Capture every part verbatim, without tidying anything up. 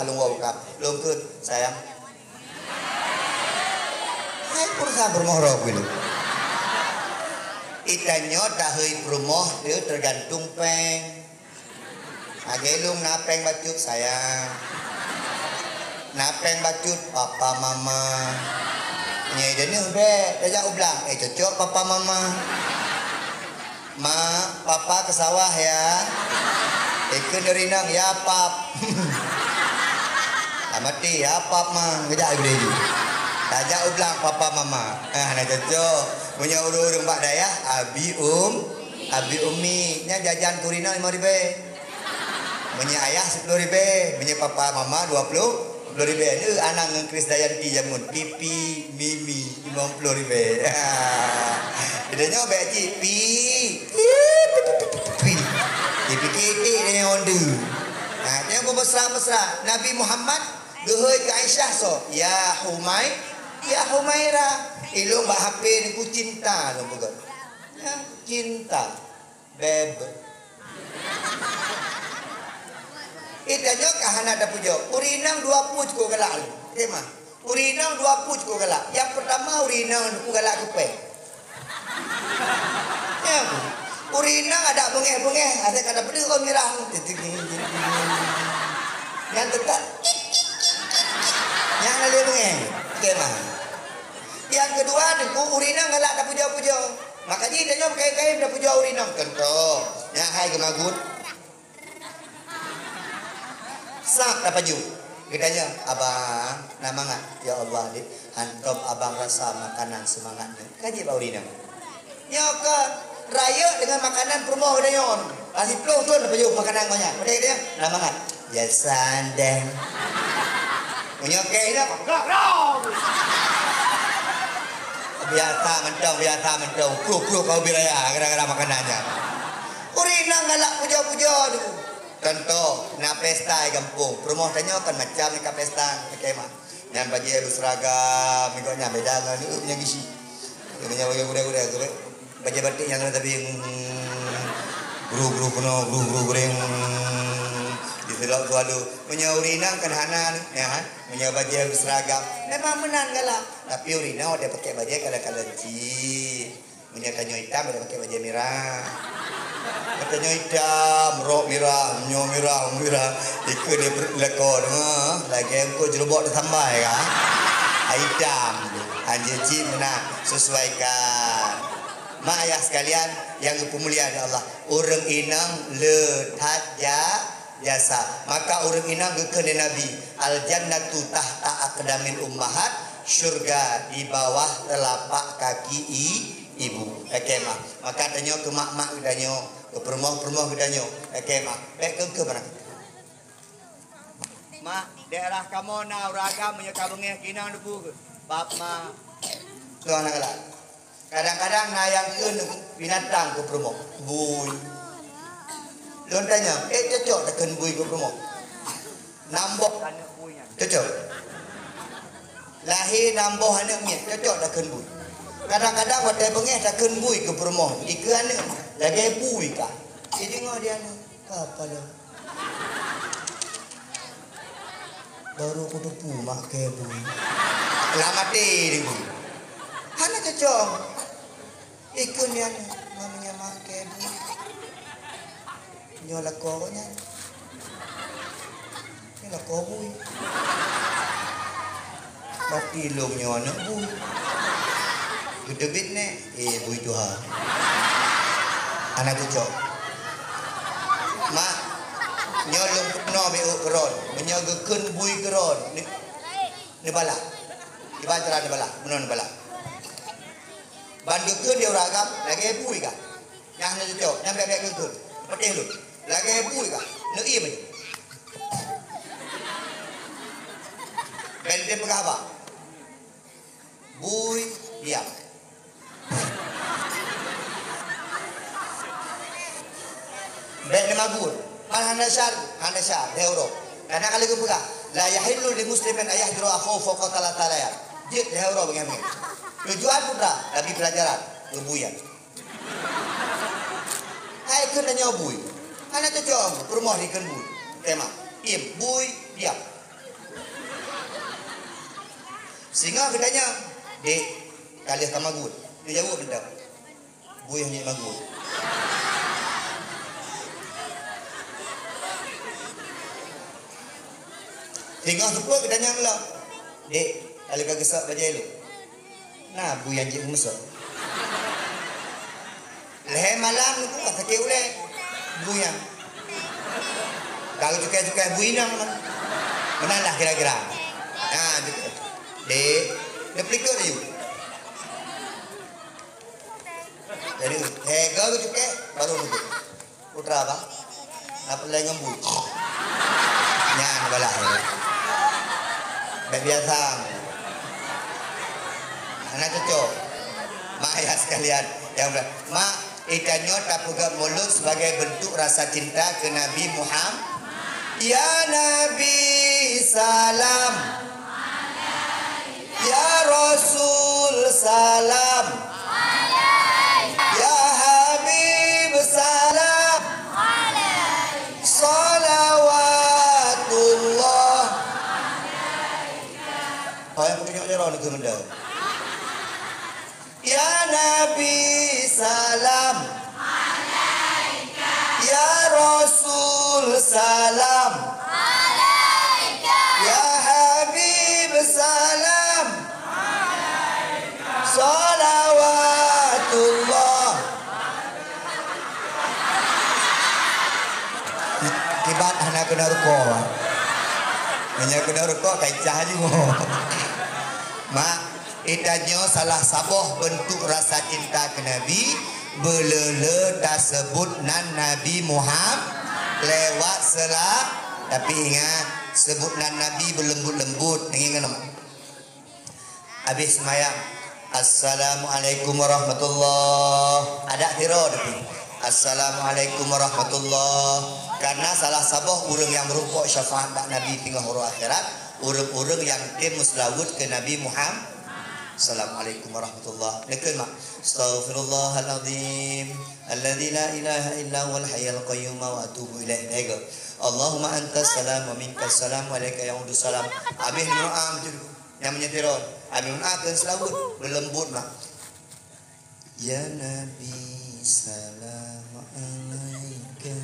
Lôn woe ka. Lôn kheun, "Sayang." Hai pulsa peurumoh roh keu lôn. Itanyoe tahei peurumoh teuh teugantung péng. Lagèe lôn na péng bacut, "Sayang." Na péng bacut, "Papa, Mama." Nyoe ida neuh bèk, tajak u blang, "Eh, cocok Papa, Mama." "Mak, Papa ke sawah ya." Ikheun ureueng inong, "Ya, Pap." Amati, "Ya, Pap, Ma." Geujak iblih ju. Tajak u blang, "Papa, Mama." Ah, hana cocok. Meunyoe ureueng-ureueng bak dayah, abi um, abi umi. Nyan jajan keu ureueng inong limong ribèe. Meunyoe ayah siploh ribèe, meunyoe papa mama dua ploh, dua ploh ribèe. Lé anang ngon Krisdayanti jameun, pipi, mimi, limong ploh ribèe. Geutanyoe bèk cit, pi, pi, pi, pi. Dipike-ike deungon onde. Ha, nyan beumesra-mesra. Nabi Muhammad geuhôi keu Aisyah soe? "Ya Humai, ya Humaira." Ilôn bak H P ni ku cinta lôn peugah. Ya, cinta. Beb. Eh, tanyoe ka hana tapujoe. Ureueng inong dua peue cukôp galak lé. Tema. Ureueng inong dua peue cukôp galak. Nyang peurtama, ureueng inong neupeugalak keu péng. Ya, ureueng inong adak beungéh-beungéh, asai ka tapeudeuh, oh, mirah. Nyan teutap. Nyan lé beungéh. Tema. Nyang keudua, Teungku, ureueng inong galak tapujoe-pujoe. Maka jih tanyoe meukaém-kaém tapujoe ureueng inong. Contoh, nyan hai geumagun. Sab tapajoh. Geutanyong, "Abang, na mangat?" "Ya Allah, Dik, hantom abang rasa makanan seumangat nyoe." Ka jih bak ureueng inong. Nyoe keuh rayeuk deungon makanan peurumoh geutanyoe. Ka siploh thon tapajoh makanan geuh nyan. Padahai geutanyoe na mangat. Ya sandeng. Meunyoe kèe nyoe, biasa mantong, biasa mantong. Kruh-kruh kau ubé raya gara-gara makanan nyan. Ureueng inong galak pujoe-pujoe tu. Contoh, na pesta di gampông. Peurumoh tanyoe kan macam ka pesta, lakèe mah. Nyan bajèe beuseuseragam, nyan beda ngon, eh, nyang gisi. Nyan bajèe gurèe-gurèe, gurèe. Bajèe batik nyan tapi, hmm, gru-gru keunoe, gru-gru gurèe, hmm, diseulok sualu. Meunyoe ureueng inong kan hana, nyan, ha? Meunyoe bajèe beuseuseragam, memang meunan galak. Tapi ureueng inong watèe pakèk bajèe kadang-kadang cit. Meunyoe tanyoe itam, ada pakai bajèe mirah. Tanyoe itam, rok mirah, nyoe mirah, mirah. Ikheun di lakoe, ha, lagèe eungkôt jurubok teusambai ka. Itam. Hanjeuet cit meunan, sesuaikan. Mak ayah sekalian yang dipeumulia oleh Allah, ureueng inong le that ja- jasa. Maka ureueng inong geukheun lé Nabi, "Al-jannatu tahta aqdamil ummahat," syurga di bawah telapak kaki i-, ibu. Lakèe mah. Maka tanyoe keu mak-mak geutanyoe, keu peurumoh-peurumoh geutanyoe, lakèe mah. Bèk keu-keu barang. Mak, daerah kamoe na ureueng agam meunyoe ka beungèh keu inong neupeu, bab mak. Tuan na galak. Kadang-kadang na nyang kheun binatang keu peurumoh, bui. Lôn tanyong, "Eh, cocok takheun bui keu peurumoh?" Nam boh aneuk bui nyan. Cocok. Lahé nam boh aneuk miet, cocok takheun bui. Kadang-kadang watèe beungèh takheun bui keu peurumoh, dikeue aneuk, lagèe bui kah. Jideungoe di aneuk. Ka pala. Baru kuteupeue mak kèe bui. Lam até di bui. Hana cocok. Ikheun nyan, namanya mak kèe bui. Nyoe lakoe nyan. Nyoe lakoe bui. Bati lôn nyoe aneuk bui. Geuteubiet nèk, eh, bui tuha. Hana cocok. Mak, nyoe lôn peurunoe bèk ôk keu droen. Meunyoe geukheun bui keu droen, neu-, neubalah. Kiban cara neubalah, meunoe neubalah. Ban geukheun di ureueng agam, lagèe bui kah. Nyang hana cocok, nyan bèk-bèk geukheun. Peudeh lôn. Lagèe bui kah. Neuiem aja. Bèk lé peugah haba. Bui, diam. Bèk neumagun. Man hana syar, hana syar, lhèe uroe. Karena ka lheueh geupeugah, "La yahillu li muslimin an yahjura akhahu fawqa thalathati layal." Jeuet lhèe uroe beungèh-beungèh. Tujuan putra, Nabi pelajaran, keu bui nyan. Hai kheun tanyoe bui. Hana cocok, peurumoh dikheun bui. Tema, iem, bui, diam. Singoh geutanyong, "Dek, ka lheueh ka maghrib?" Geujaweueb mantong, "Bui hana maghrib." Singoh seupôt geutanyong lom, "Dek, ka lheueh ka geusok bajèe lôn?" "Na bui nyang jeuet meusok." Lhèe malam nyoe ka sakét ulèe. Bui nyan. Ka cukai-cukai bui nyan meunan. Meunan lah kira-kira. Ha, gitu. Dek, neupelikot laju. Jadi, lhèe go cukai, baru nyoe. Putra bah. Na peureulèe ngon bui. Nyan balah. Bèk biasa. Hana cocok. Mak ayah sekalian, nyang bela-, mak, geutanyoe tapeugah mulod sebagai bentuk rasa cinta keu Nabi Muhammad. Ya Nabi salam. Ya Rasul salam. Ya Habib salam. Salawatullah. Hai, aku tengok dia orang ni, kena. Ya Nabi salam. Ya Rasul salam. Ya Habib salam. Salawatullah. Kiban hana keuneuk rukok. Hanya keuneuk rukok, ka icah ju. Mak, geutanyoe salah saboh bentuk rasa cinta keu Nabi, beuleu-leu taseubut nan Nabi Muhammad lewat sela-, tapi ingat, seubut nan Nabi beuleumbot-leumbot, ingat. Habéh seumayang, "Assalamualaikum warahmatullah." Adak tiro tapi, "Assalamualaikum warahmatullah." Karena salah saboh ureuëng nyang meureumpok syafaat bak Nabi teungoh uroe akhirat, ureuëng-ureuëng nyang tem meuseulaweuet keu Nabi Muhammad. "Assalamualaikum warahmatullah." Neukheun mak, "Astaghfirullahalazim, alladzi la ilaha illa huwal hayyul qayyum wa atubu ilaih." Lhèe go, "Allahumma antas salam wa minkas salam wa ilaika ya'udus salam." Habéh neudoa beutôi. Nyang meunyetirot, amin, akan seulaweuet, beuleumbot mak. Ya Nabi, salam alaika.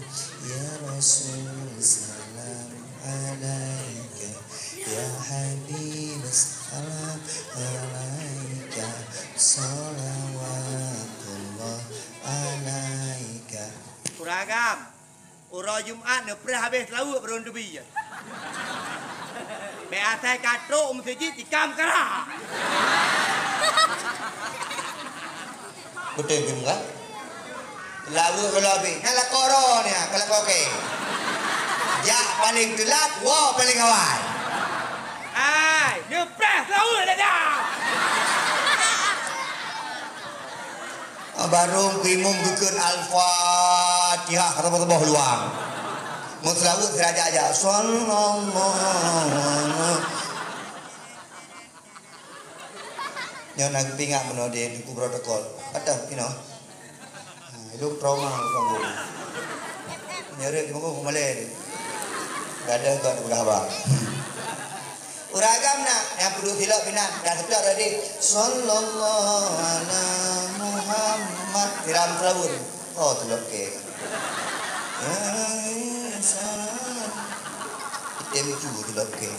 Ya Rasul, salam alaika. Ya Habib, salam alaika. Salawatullah alaika. Kuragam. Uroe Jumat neupreh habéh seulaweuet baru neutubi. Bèk asai ka trok meuseujid tikam kara. Beutôi pih muka. Seulaweuet kalau habéh, nyan lakoe droeneuh, ka lakoe kèe. Jak paléng teulat, woe paléng awai. Hai, neupreh seulaweuet dah. Barô keu imum geukheun Al-Fatihah, saboh-saboh luang. Meuseulaweuet siraja-raja. Sallallahu. Nyoe na geupeuingat meunoe di Teungku protokol. Ateuh inoe. Ha, ilôn trauma, Teungku. Nyoe rhot Teungku, malèe. Gadoh keu peugah haba. Ureueng agam na, nyang peuduek silop inan, dan seutôt tadi, "Sallallahu ala Muhammad." Siram seulaweuet. Oh, silop kèe. Item cu silop kèe.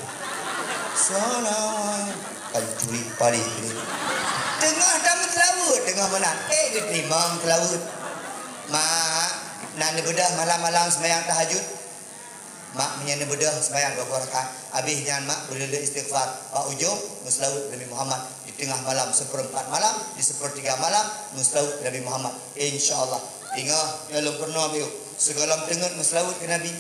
Salawat. Kan curi pari ni. Teungoh tameuseulaweuet, teungoh meunan. Eh, geuteurimong seulaweuet. Mak, na neubeudoh malam-malam seumayang tahajud? Mak meunyoe neubeudoh seumayang dua ploh rakaat, abéh nyan mak beuleuleut istighfar, bak ujong meuseulaweuet Nabi Muhammad, di teungoh malam, seupeurempat malam, di seupeurtiga malam, meuseulaweuet Nabi Muhammad. Insya Allah. Ingat, nyoe lôn peurunoe, sigohlom teungeut meuseulaweuet keu Nabi.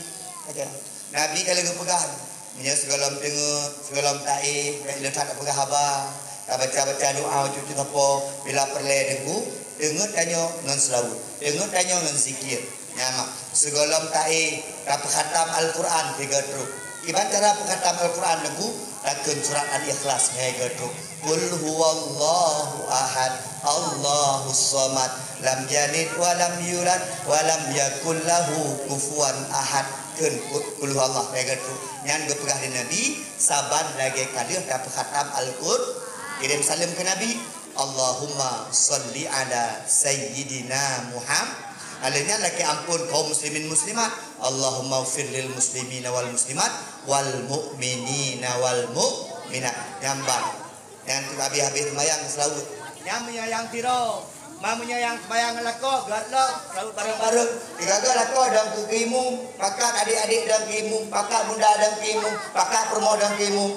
Nabi ka lheueh geupeugah, meunyoe sigohlom teungeut, sigohlom taéh, bèk le that tapeugah haba, tabaca-baca doa ucut sapo, bila peureulèe Teungku, teungeut tanyoe ngon seulaweuet, teungeut tanyoe ngon zikir. Nyan mak, sigohlom taéh, tapeukhatam Al-Quran tiga trok. Kiban cara peukhatam Al-Quran Teungku, takheun surat Al-Ikhlas tiga trok. Qul huwallahu ahad, Allahus samad, lam yalid wa lam yulad, wa lam yakul lahu kufuwan ahad. Kheun qul huwallah tiga trok. Nyan geupeugah lé Nabi, saban lagèe ka lheueh tapeukhatam Al-Quran. Kirim saleuem keu Nabi. Allahumma shalli ala sayyidina Muhammad. Alheuh nyan lakée amphon kaum muslimin muslimat. Allahumma ghfir lil muslimina wal muslimat wal mu'minina wal mu'minat. Nyambang. Nyang tu habéh-habéh seumayang seulaweuet. Nyang meunyoe nyang sidroe, ma meunyoe nyang seumayang lakoe, geuh lom, seulaweuet bareng-bareng. Sigaga lakoe dong keu imum, pakat adék-adék dong keu imum, pakat bunda dong keu imum, pakat peurumoh dong keu imum.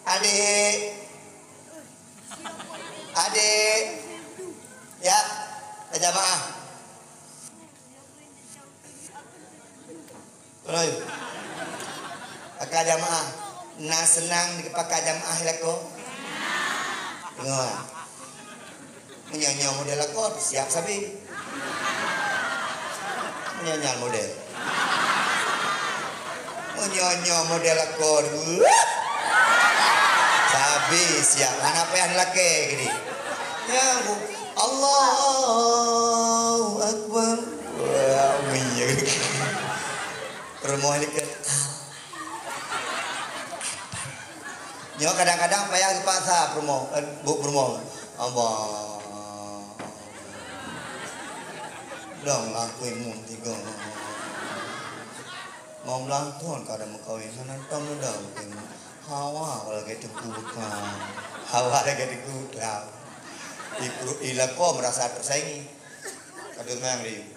Adék. Adék. Ya, jamaah. Peue? Pakat jamaah. Na seunang dipakat jamaah lakoe? Deungoe. Meunyoe nyoe model lakoe, siap sabe. Meunyoe nyan model. Meunyoe nyoe model lakoe, sabe siap. Hana payah lakée keudeh. Ya, Bu. Allahu Akbar. Wah, minyeuk. Rumoh likot. Nyoe kadang-kadang payah geupaksa peurumoh, eh, bu peurumoh. Allah. Dong lah kui mun tiga. Mau meulangkon ka ada meukawen, hana tom dong kui mun. Hawa lagée teungku bekam. Hawa lagée teungku bekam. Iku ilako merasa tersaingi. Ka deungang lé.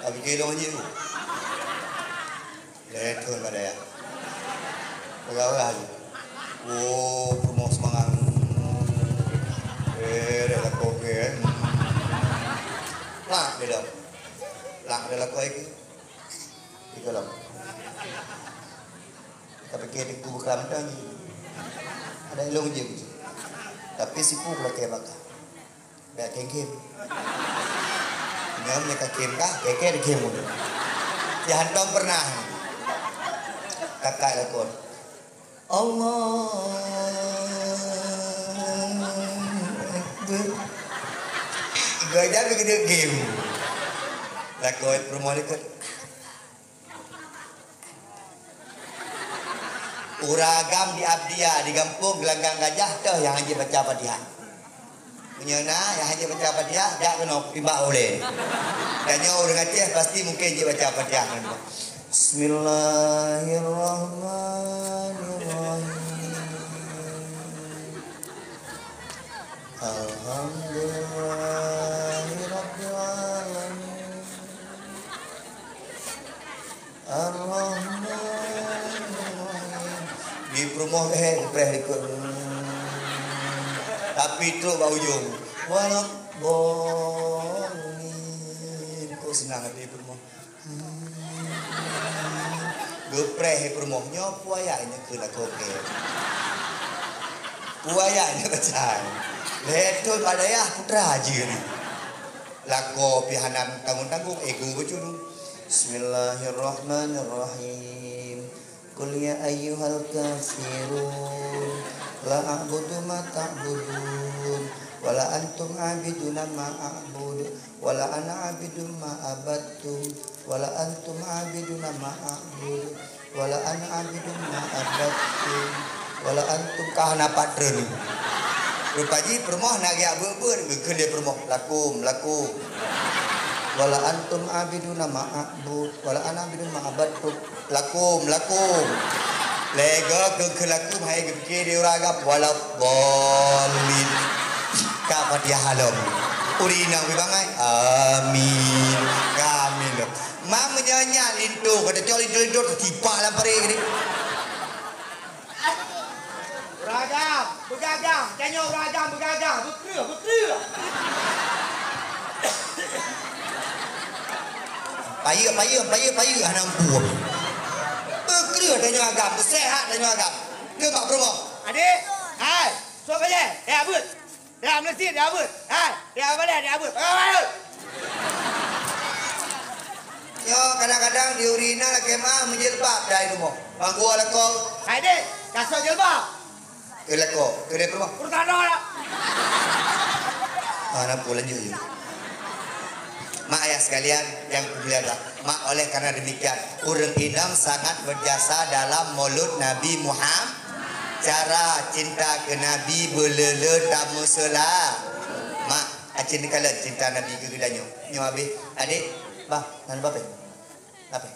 Ka pike lôn jih. Lé thon bak dayah. Peugah-peugah lé. Oh, peurumoh seumangat. Eh, dah lakoe ke. Plak dia dah. Plak dia lakoe ke. Di dalam. Ka pike teungku bekam tadi. Ada ilong je. Tapi sipu lakée baka. Bèk kém-kém. Nyan nyang ka kém kah, kém-kém kém ulôn. Nyan hántom pernah. Kakak lakoe. Allahu Akbar. Gajah geudeuk kém. Lakoe peurumoh likot. Ureueng agam di Abdia, di gampông Gelanggang Gajah, toh nyang hanjeuet baca Fatihah. Meunyoe na nyang hanjeuet baca Fatihah, jak keunoe, imbak ulée. Dan nyoe ureueng Aceh pasti mungken jeuet baca Fatihah ngon ulée. Bismillahirrahmanirrahim. Alhamdulillahirabbil alamin. Ar-Rahmanir-Rahim. Di peurumoh, eh, preh likot. Tapi trok bak ujong. Waladhdallin. Kok seunang hati peurumoh. Geupreh peurumoh nyoe, peue ayat nyoe keu lakoe. Peue ayat nyoe baca. Lhèe thon bak dayah putra jih ni. Lakoe pih hana tanggong-tanggong, ego bacut. Bismillahirrahmanirrahim. Qul ya ayyuhal kafirun, la a'budu ma ta'budun, wa la antum 'abiduna ma a'bud, wa la ana 'abidun ma 'abadtum, wa la antum 'abiduna ma a'bud, wa la ana 'abidun ma 'abadtum, wa la antum, ka hana pat treun. Rupa jih peurumoh na geujak beuet-beuet, geukheun lé peurumoh, lakum, lakum. Wa la antum 'abiduna ma a'bud, wa la ana 'abidun ma 'abadtum. Lakum, lakum. Lé goe keu, keu lakum hai geupike di ureueng agam, waladhdallin. Ka Fatihah lom. Ureueng inong pih bangai. Amin. Ka amin lom. Ma meunyoe nyan linto, ka teucok linto-linto, teusipak lam parit geude. Ureueng agam, beugagah. Tanyoe ureueng agam beugagah. Beukreueh, beukreueh. Payeuk, payeuk, payeuk, payeuk, hana mampu. Beukreueh tanyoe agam, beuseuhat tanyoe agam. Keu bak peurumoh. Adik, hai, sok bajèe, ya beuet. Ya meuleusét, ya beuet. Hai, ya balèe, ya beuet. Pakai bajèe. Nyoe kadang-kadang di ureueng inong lakèe meuah meujilbab dai rumoh. Bang gua lakoe. Hai dek, ka sok jilbab. Keu lakoe, keu dek peurumoh. Urusan droe dak? Ah, na peue lanjut je. Mak ayah sekalian yang kuliah dah. Mak, oleh karena demikian, ureueng inong sangat berjasa dalam Maulud Nabi Muhammad. Cara cinta keu Nabi beuleu-leu tameuseula. Mak, aci neukalon cinta Nabi keu geutanyoe. Nyoe habéh, adék, bah, nan bah péng. Lapéng.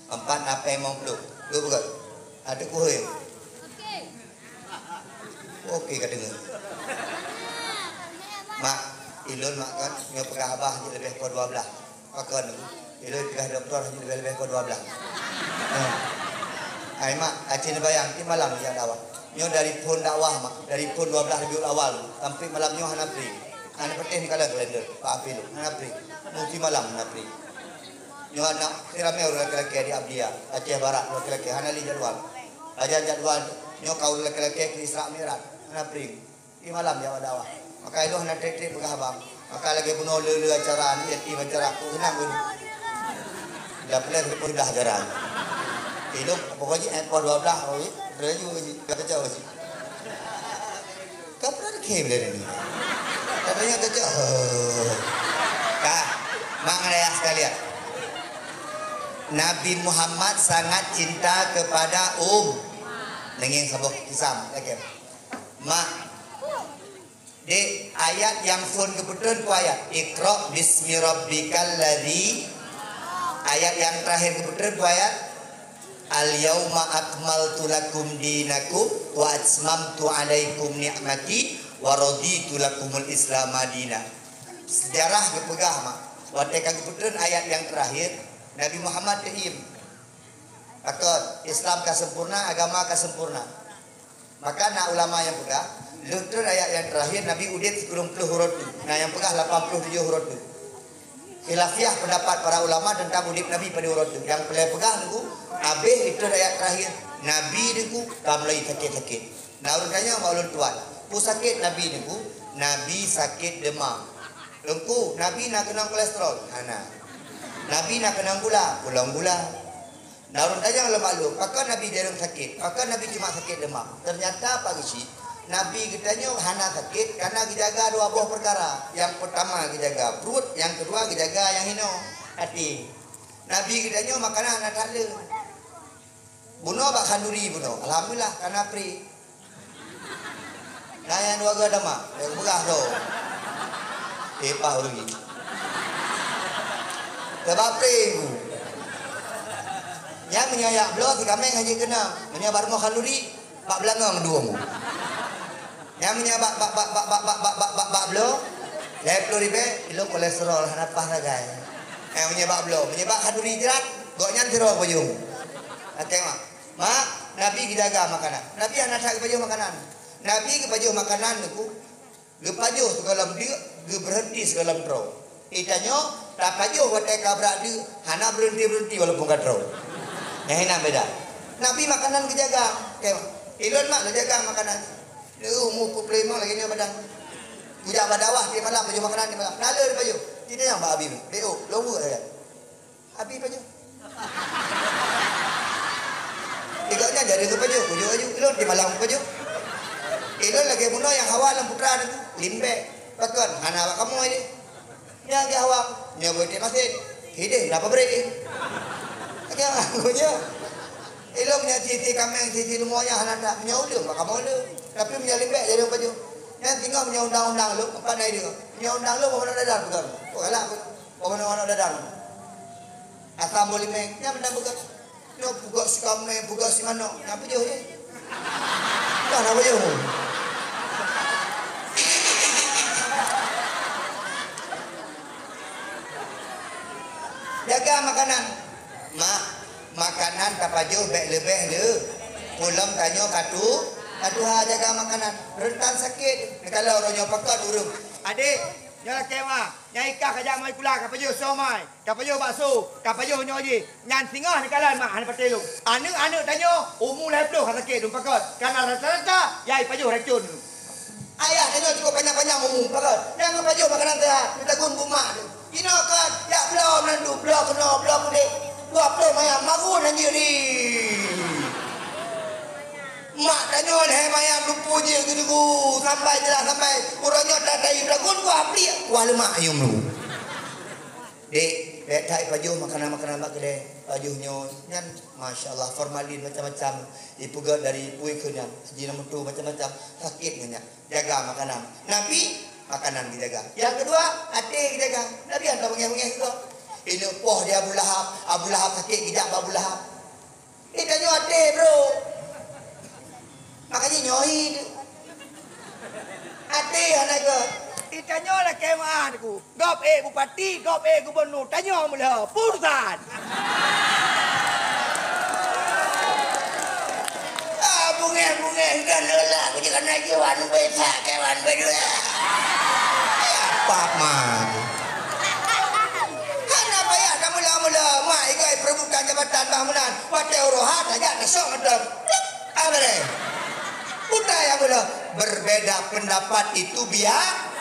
Empat napéng limong ploh. Dua beugöt. Ada kuhoi. Oke ka deungoe. Mak, ilôn mak kan, nyoe peugah abah jeuet leubeh po dua blah. Pakon, ilôn peugah doktor jeuet leubeh-leubeh po dua blah. Hai mak, aci neubayang, tiep malam jak dakwah. Nyoe dari phon dakwah mak, dari phon dua blah Rabiul Awal sampai malam nyoe hana free. Hana peuteh neukalon kalender, Pak Afil, hana free. Meusti malam hana free. Nyoe na ramé ureuëng lakée-lakée di Abdya, Aceh Barat, ureuëng lakée-lakée hana lé jadwal. Pajan jadwal nyoe ka ureuëng lakée-lakée keu Isra Mi'raj, hana free. Di malam jak dakwah. Maka ilôn hana treb-treb peugah abang. Maka lagée bunoe le-le acara ni, yatim acara, kok seunang ulôn. Dah peuleueh peudah acara. Ilôn pokok jih, eh, poh dua blah, oh, terus laju jih, dah kacau jih. Ka pernah dikhem dari ni. Katanya kacau. Ka, mak ngon ayah sekalian. Nabi Muhammad sangat cinta kepada um. Nengeng saboh kisam, lagée. Mak. Dek, ayat nyang phon geupeutreun peue ayat? Iqra bismi rabbikal ladzi. Ayat nyang terakhir geupeutreun peue ayat? Al yauma akmaltu lakum dinakum wa atmamtu alaikum ni'mati wa raditu lakumul Islama dina. Sejarah geupeugah mak, watée ka geupeutreun ayat nyang terakhir, Nabi Muhammad teuiem. Pakon, Islam ka sempurna, agama ka sempurna. Maka na ulama nyang peugah, lheueh treun ayat nyang terakhir, Nabi udeb sikureueng ploh uroe teuk. Na nyang peugah lapan ploh tujoh uroe teuk. Khilafiah pendapat para ulama tentang udeb Nabi padum uroe teuk. Nyang peureulée peugah Teungku, habéh treun ayat terakhir, Nabi Teungku ka mulai sakét-sakét. Na ureuëng tanyong bak ulôn, "Tuan, peue sakét Nabi Teungku?" "Nabi sakét demam." "Teungku, Nabi na keunong kolesterol?" "Hana." "Nabi na keunong gula?" "Keunong gula." Na ureuëng tanyong lom bak lôn, "Pakon Nabi jareueng sakét? Pakon Nabi cuma sakét demam?" Teunyata pat geuchik, Nabi geutanyoe hana sakét kareuna geujaga dua boh peukara. Nyang peutama geujaga pruet, nyang keudua geujaga nyang hinoe, até. Nabi geutanyoe makanan hana that le. Bunoe bak khanduri bunoe, alhamdulillah, ka na pri. Nah, nyang dua geuh dama, nyang peugah tu. Eh, pah ureuëng nyan. Sabab pri ku. Nyan meunyoe jak bloe si kaméng hana jikeuna. Meunyoe bak rumoh khanduri, bak beulangong dueng. Nyan meunyoe bak, bak, bak bloe, lhèe ploh ribèe, ilôn kolesterol hana paih sagai. Eh, meunyoe bak bloe, meunyoe bak khanduri jrat, gobnyan sidroe pajoh. Oke, mak. Mak, Nabi geujaga makanan. Nabi hana that geupajoh makanan. Nabi geupajoh makanan Teungku, geupajoh sigohlom deuk, geubeureuhenti sigohlom troe. Geutanyoe tapajoh watèe ka brat deuk, hana beureuhenti-beureuhenti walaupun ka troe. Nyan hinan beda. Nabi makanan geujaga. Oke, mak. Ilôn mak geujaga makanan. Lheueh umu peuet ploh limong lagèe nyoe badan. Kujak bak dakwah tiep malam pajoh makanan tiep malam. Naleueng pajoh. Geutanyoe bak Abi, "Bèk, oh, lôn weuek sagai." Abi pajoh. Gobnyan jadi keu pajoh, kujok aju, ilôn tiep malam pajoh. Ilôn lagèe bunoe nyang hawa lam putra teuh, limbèk. Pakon, hana bak kamoe deh. Nyan lagèe hawa, nyoe beuet masin. Hideh, napa bri? Lagèe aku nyoe. Ilôn nyan sisi kaméng, sisi leumo nyan hana that, nyoe ulôn bak kamoe ulôn. Tapi meunyoe limbèk jadi pajoh. Nyan singoh meunyoe undang-undang lôn, empat na ideh. Meunyoe undang lôn, bak manoe dadan peugah. Oh, galak. Bak manoe-manoe dadan. Asam boh limeng, nyan meunan peugah. Nyoe peugah si kaméng, peugah si manok, nyan pajoh jih. Dah na pajoh. Jaga makanan. Mak, makanan tapajoh bèk leubeh le. Peulom tanyoe katu, katuha jaga makanan. Rentan sakét. Misalnya uroe nyoe pakon ureueng. Adek, nyoe lakèe ma. Nyang ikah ka jak mai kula, ka pajoh somai, ka pajoh bakso, ka pajoh nyoe jih. Nyan singoh neukalon mak hana patéh lôn. Aneuk-aneuk tanyoe umu lhèe ploh ka sakét lôn pakon. Kareuna rata-rata yai pajoh racôn. Ayah tanyoe cukup panyang-panyang umu pakon. Nyang geupajoh makanan seuhat, geutagun bak mak teuh. Inoe kon, jak bloe meunan dum, bloe keunoe, bloe keudéh. Dua ploh mayam magun hanjeuet jih. Mak tanyoe lhèe mayam lumpur jih geudeungoe sampai jeulaih sampai uroe nyoe tatai beulagun kuah pliek, kuah leumak ayong lu. Dek, Bèk that ipajoh makanan-makanan bak keudè. Pajoh nyoe nyan, masya Allah, formalin macam-macam. Ipeugèt dari pui keu nyan, jinoe mutu macam-macam. Sakét ngon nyan. Jaga makanan. Nabi, makanan geujaga. Nyang keudua, até geujaga. Nabi hana beungèh-beungèh juga. Ineuk poh di Abu Lahab. Abu Lahab sakét, geujak bak Abu Lahab. Eh, tanyoe até, bro. Makanya nyoe tu. Até hana ke. Eh, tanyoe lakèe meu'ah ku. Gob ék bupati, gob ék gubernur. Tanyoe meulhö. Pursan. Ah, bungéh-bungéh kan lelak ku jika na jiwa nu besak kewan berdua. Apa man? Hana payah dah mula-mula mak igai perebutan jabatan bangunan. Watèe uroe ha tajak teusok meuteum. Apa deh? Utai yang mula berbeda pendapat itu biar.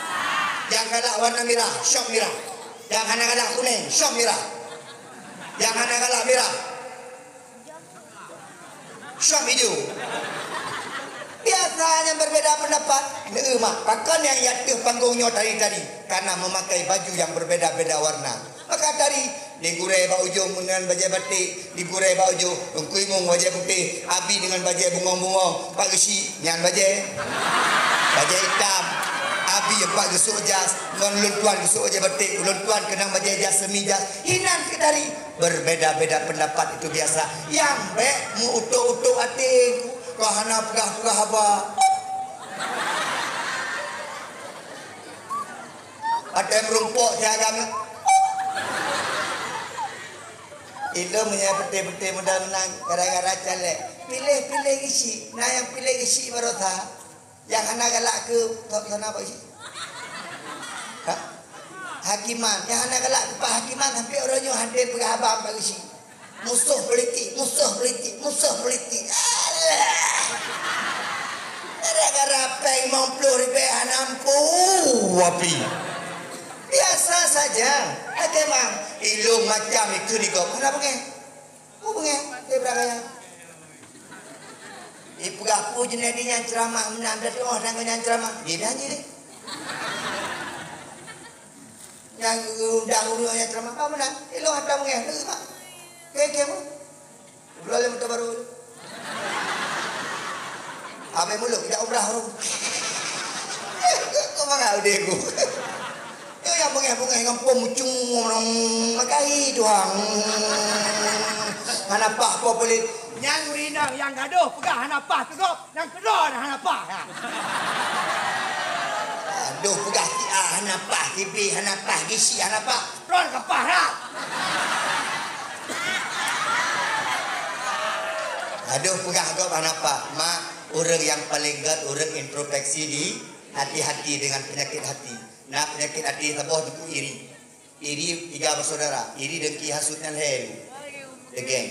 Yang galak warna merah, syok merah. Yang hana galak kuning, syok merah. Yang hana galak merah, syok ijo. Biasa nyang berbeda pendapat. Neu mak, pakon nyang di ateueh panggong nyoe tari-tari? Karena memakai baju yang berbeda-beda warna. Maka tari, di gurèe bak ujong meunan bajèe batik, di gurèe bak ujong, Teungku Imum bajèe putéh, Abi dengan bajèe bungong-bungong, Pak Geuchik nyan bajèe, bajèe itam. Abi empat geusok jas, ngon lôn tuan geusok bajèe batik, lôn tuan keunong bajèe jas semi jas. Hinan keu tari. Berbeda-beda pendapat itu biasa. Nyang bèk meu-utok-utok até ku, ka hana peugah-peugah haba. Watèe meurumpok siagam. Ilôn meunyoe peuté-peuté muda meunan gara-gara caleg. Piléh-piléh Geuchik, na nyang piléh Geuchik barosa. Nyang hana galak keu, keu, keu na Pak Geuchik? Ha? Hakiman. Nyang hana galak keu Pak Hakiman sampai uroe nyoe hana peugah haba Pak Geuchik. Musoh politik, musoh politik, musoh politik. Alah. Gara-gara péng limong ploh ribèe hana mampu, wapi. Biasa saja. Até mang, ilôn macam itu di gob. Hana beungèh. Mu beungèh, dia beragaya. Ipeugah peue Junaidi nyan ceramah meunan, dah tu'oh dan nyan ceramah. Dia dah nyan. Nyang undang ureueng nyang ceramah, apa meunan? Ilôn hana beungèh, lé mak. Oke, oke, mu. Udah lé motor baru. Abang muluk, tidak umrah baru. Kok mangat udeh ku? Yo, nyang beungèh-beungèh ngon pom mucung, makai Tuhan. Hana paih po pelit. Nyang rinang, nyang gadoh peugah hana paih keu gob, nyang keudroe hana paih, ha. Gadoh peugah si A hana paih, si B hana paih, si C hana paih. Droe ka paih dah. Gadoh peugah gob hana paih. Mak, ureueng nyang paleng gèt, ureueng introspeksi di hati-hati dengan penyakit hati. Na peunyakét até saboh teungku iri. Iri tiga beusaudara, iri, dengki, hasut nyan lhèe. Degeng.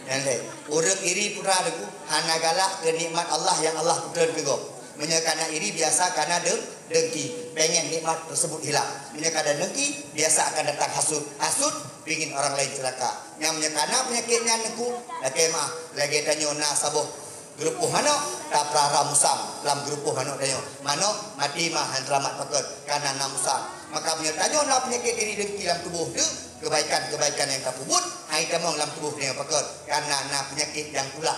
Nyan lhèe. Ureueng iri peue teungku hana galak keu nikmat Allah nyang Allah peutreun keu gob. Meunyoe kana iri biasa kana de-, dengki, pengen nikmat tersebut hilang. Meunyoe kana dengki, biasa akan datang hasut. Hasut, pingin orang lain celaka. Nyang meunyoe kana peunyakét nyan teungku, lakèe meu'ah, lagèe tanyoe na saboh Geurupoh manok, tapeurara musang lam geurupoh manok tanyoe. Manok maté ma han seulamat pakeut, kareuna na musang. Maka meunyoe tanyoe na peunyakét iri dengki lam tuboh teuh, keubaikan-keubaikan nyang tapeubuet han jitamong lam tuboh tanyoe pakeut, kareuna na peunyakét nyang tulak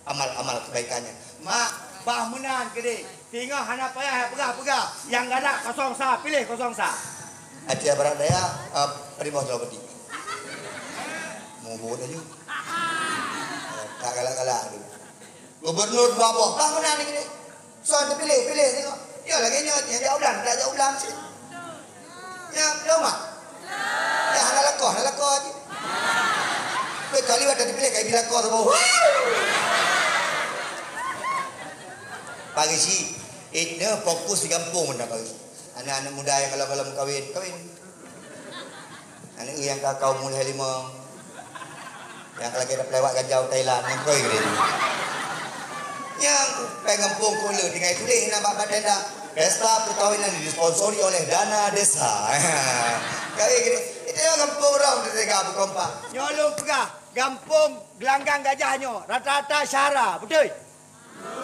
amal-amal keubaikan nyan. Mak, bah meunan keudéh, singoh hana payah peugah-peugah, nyang galak kosong sa, piléh kosong sa. Aceh Barat Daya, eh, Primoz Jawapati. Mubuet laju. Eh, tak galak-galak tu. Gubernur dua boh, bah meunan lagèe nyoe. Soe teupiléh, piléh tengok. Ya lagèe nyoe, nyang jak u blang, tak jak u blang cit. Nyang lom ah. Nyang hana lakoe, hana lakoe cit. Kecuali watèe teupiléh, kai bi lakoe saboh. Pak Geuchik, itna fokus di gampông mantong Pak Geuchik. Aneuk-aneuk muda nyang kalon-kalon meukawen, kawen. Aneuk nyang ka kaum mulai limong. Nyang ka lagèe dapeulewa gajau Thailand, nyang koi geude. Nyang péng gampông kok le tinggai tuléh na bak tenda. Pesta perkawinan disponsori oleh dana desa. Kawin geude. Itu nyang gampông rong teuga beukompak. Nyoe lôn peugah, gampông Gelanggang Gajah nyoe rata-rata syara, beutôi?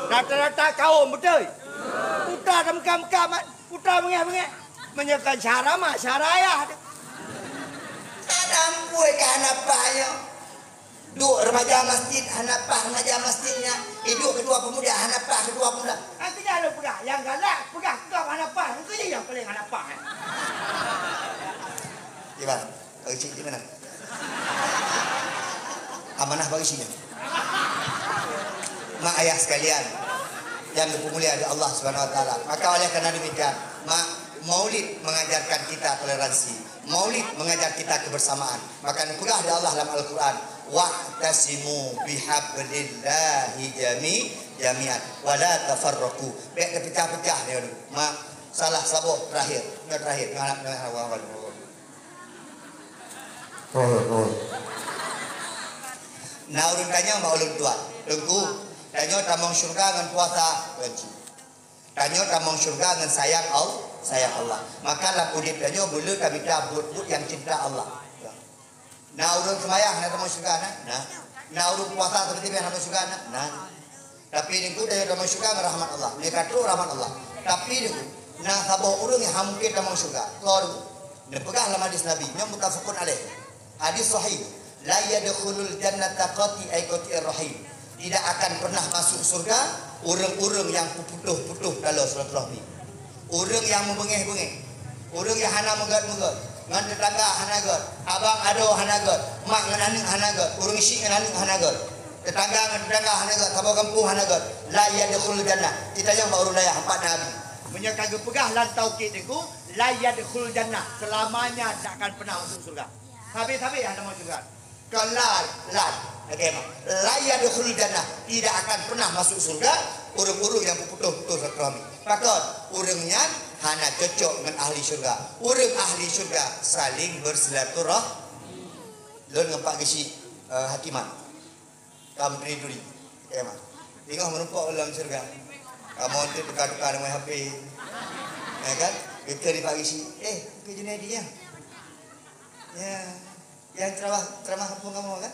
Rata-rata kaum, beutôi? Putra tameuka-meuka mat, putra beungèh-beungèh. Meunyoe kon syara mak, syara ayah. Peue ka hana paih nyoe? Duek remaja masjid hana paih remaja masjid nyan. Iduek ketua pemuda hana paih ketua pemuda. Artinya lôn peugah, nyang galak peugah kab hana paih, engkau je nyang paling hana paih. Iban, bagi cik di mana? Amanah bagi cik. Mak ayah sekalian yang dipermulia oleh Allah Subhanahu Wa Taala. Maka oleh karena demikian, mak, Maulid mengajarkan kita toleransi. Maulid mengajar kita kebersamaan. Maka dipeugah oleh Allah dalam Al-Quran, "Wa'tasimu bihablillahi jami-, jami'an, wa la tafarraqu." Bèk terpecah-pecah dia dulu. Mak, salah saboh terakhir. Nyoe terakhir. Nyoe anak, nyoe anak, Nah, ureueng tanyong bak ulôn tuan, "Teungku, tanyoe tamong syeuruga ngon puasa?" Tuan cit. Tanyoe tamong syeuruga ngon sayang Al-, sayang Allah. Maka lam udép tanyoe beu le tamita buet-buet nyang cinta Allah. Na ureueng seumayang hana tamong syeuruga, na? Na. Na ureueng puasa seperti biasa hana tamong syeuruga, na? Na. Tapi Teungku, tanyoe tamong syeuruga ngon rahmat Allah. Nyoe ka trok rahmat Allah. Tapi Teungku, na saboh ureueng nyang hana mungken tamong syeuruga. Soe Teungku? Neupeugah lam hadis Nabi, nyoe muttafaqun alaih. Hadis sahih. "La yadkhulul jannata qati', ay qati'ir rahim." Tidak akan pernah masuk syeuruga ureueng-ureueng nyang peuputoh-putoh taloe silaturahmi. Ureueng nyang meubeungéh-beungéh, ureueng nyang hana meugét-meugét, ngon teutangga hana gét, abang adoe hana gét, mak ngon aneuk hana gét, ureueng syik ngon aneuk hana gét, teutangga ngon teutangga hana gét, saboh gampông hana gét, la yadkhulul jannah. Tanyong bak ureueng dayah, empat nabi. Meunyoe ka geupeugah lam taukid Teungku, la yadkhulul jannah, seulamanya tidak akan pernah masuk syeuruga. Habéh-habéh hana masuk syeuruga. Kalla, la, lagèe mah. La yadkhulul jannah, tidak akan pernah masuk syeuruga ureueng-ureueng nyang peuputoh-putoh silaturahmi. Pakon? Ureueng nyan hana cocok ngon ahli syeuruga. Ureueng ahli syeuruga saling bersilaturah-, Lôn ngon Pak Geuchik, eh, Hakimat. Ka meuturi-turi. Lagèe mah. Teungoh meurumpok lam syeuruga. Kamoe tu tukar-tukar nomor H P. Ya kan? Geukheun di Pak Geuchik. "Eh, keu Junaidi nyan?" "Ya." "Nyang ceramah, ceramah kampung kamoe kan?"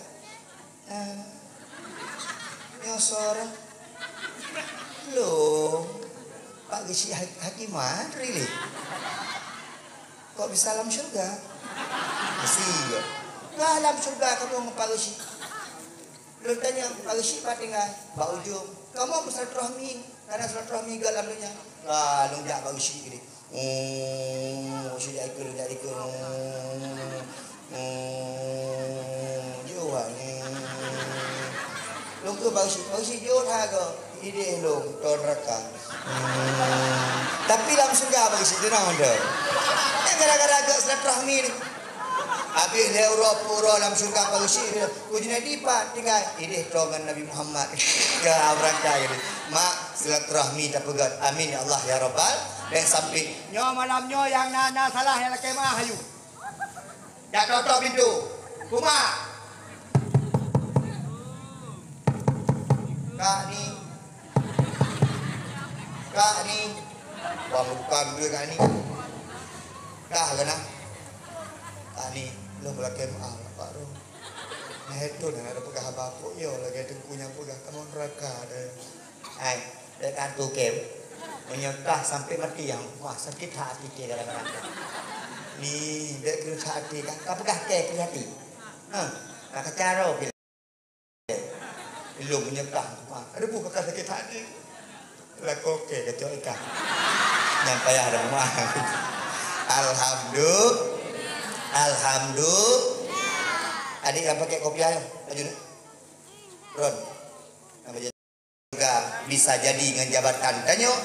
"Eh, nyoe soe?" "Lôn, Pak Geuchik Ha-, Hakimat, really." "Kok bisa lam syeuruga?" "Meusti, ya." "Ka lam syeuruga kamoe ngon Pak Geuchik." Lôn tanyong, "Pak Geuchik pat tinggai?" "Bak ujong." "Kamoe meusilaturahmi, karena silaturahmi gét lam donya." Ka lôn jak Pak Geuchik keudéh. Oh, Pak Geuchik jak ikeu, lôn jak ikeu. Oh, oh, jeuet, oh. Lôn keu Pak Geuchik, Pak Geuchik jeuet that keu. Idéh lôn, tô neuraka. Hmm. Tapi lam syeuruga Pak Geuchik, teunang anda. Nyan gara-gara gét silaturahmi ni. Habéh lhèe uroe, peuet uroe lam syeuruga Pak Geuchik, "Keu Junaidi pat tinggai?" "Idéh tô ngon Nabi Muhammad." Ka beurangkat. Mak, silaturahmi tapeugét. Amin ya Allah ya Rabbal. Bèk sampé. Nyoe malam nyoe nyang na, na salah nyang lakèe meu'ah, ayu. Jak tô-tô pintoe. Kumat. Kak ni. Kak ni. Wah, bukan dua Kak ni. Dah ke nah? Kak ni, lôn lakèe meu'ah, Pak Roh. Nah, itu dah ada peugah haba pok yo lagèe teungku nyang peugah kamoe neuraka deh. Hai, dek hantu kem. Meunyoe kah sampai mati nyang, wah, sakit hati ke kadang-kadang. Ni, dek keu hati kan, ka peugah ke keu hati. Ha, ka kacaro ke. Ilong meunyoe kah, wah, ada buka sakit hati. Lakoe ke kacok ikan. Nyang payah ada rumah. Alhamdulillah. Alhamdulillah. Adik yang pakai kopiah, laju ni. Ron. Nama dia? Juga bisa jadi ngon jabatan tanyoe,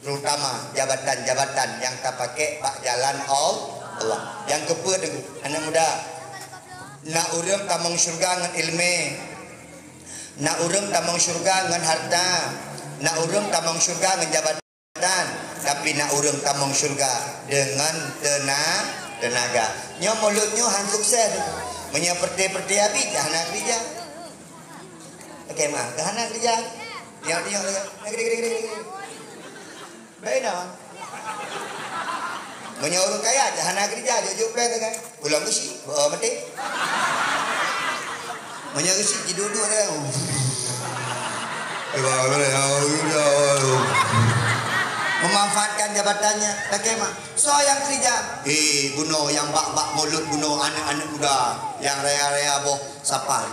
terutama jabatan-jabatan nyang tapakék bak jalan Al-, Allah. Nyang keupeuet, aneuk muda, na ureuëng tamong syeuruga ngon ileumèe, na ureuëng tamong syeuruga ngon hareuta, na ureuëng tamong syeuruga ngon jabatan. Dan, tapi na ureuëng tamong syeuruga deungon teuna-, teunaga. Nyoe mulod nyoe han sukses. Meunyoe peureté-peureté abit, hana keurija. Oke, mah, hana keurija. Tiyok-tiyok lagèe. Gede, gede, gede, gede. Baik dah. Meunyoe ureuëng kaya, hana keurija, jok-jok péng sagai. Pulang geuchik, beu maté. Meunyoe geuchik, jiduek-duek sagai. Memanfaatkan jabatannya, lakée meu'ah. Soe nyang keurija? Eh, bunoe nyang bak-bak mulod bunoe aneuk-aneuk muda nyang raya-raya boh sapal.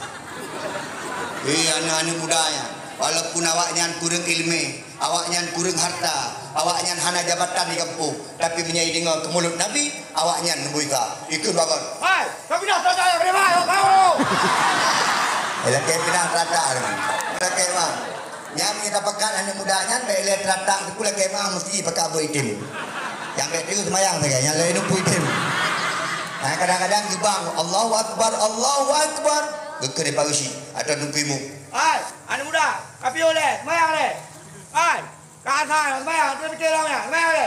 Eh, aneuk-aneuk muda nyan, walaupun awaknyan kureueng ileumé, awaknyan kureueng harta, awaknyan hana jabatan di gampông, tapi meunyoe deungoe keu mulod Nabi, awaknyan neubui ka. Ikheun bangon. Hai, ka pinah teuka nyang keudeh, hai, ho, ho, ho. Eh, lakée pinah teuka. Lakée meu'ah. Nyan meunyoe tapakat aneuk muda nyan, bèk lé teutak, teungku lakée meu'ah meusti pakat buet item. Nyang bèk teungoh seumayang sagai, nyang laén neupui item. Nah, kadang-kadang geubang, "Allahu Akbar, Allahu Akbar." Geukheun di parusi, atau teungku imum. "Hai, aneuk muda, ka piôh lé, seumayang lé. Hai, ka asai, seumayang, teupike lom nyan, seumayang lé."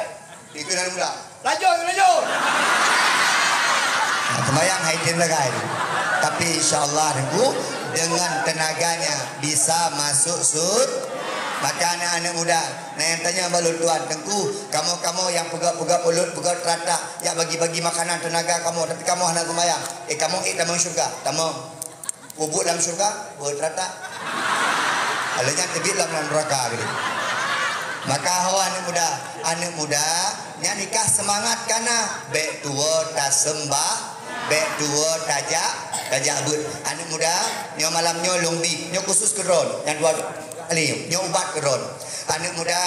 Ikheun aneuk muda. Lanjut, lanjut. Nah, sembahyang hai tem sagai. Tapi insya Allah, Teungku, dengan tenaganya bisa masuk sur-, maka aneuk-aneuk muda, nah, nyang tanyong bak lôn, "Tuan, Teungku, kamoe-kamoe nyang peugöt-peugöt mulod, peugöt teutak, jak bagi-bagi makanan tenaga kamoe, tapi kamoe hana sembahyang. Eh, kamoe ék tamong syeuruga?" Tamong. Peubuet lam syeuruga, buet teutak. Lalu nyan teubiet lam, lam neuraka gitu. Maka ho aneuk muda, aneuk muda, nyan nikah seumangat ka na, bèk tuwoe taseumbah, bèk tuwoe tajak, tajak beuet. Aneuk muda, nyoe malam nyoe lôn bi, nyoe khusus keu droeneuh, nyang dua kali, nyoe ubat keu droeneuh. Aneuk muda,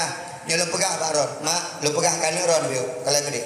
nyoe lôn peugah bak droeneuh, mak, lôn peugah keu aneuk droeneuh, yuk, kalau geude.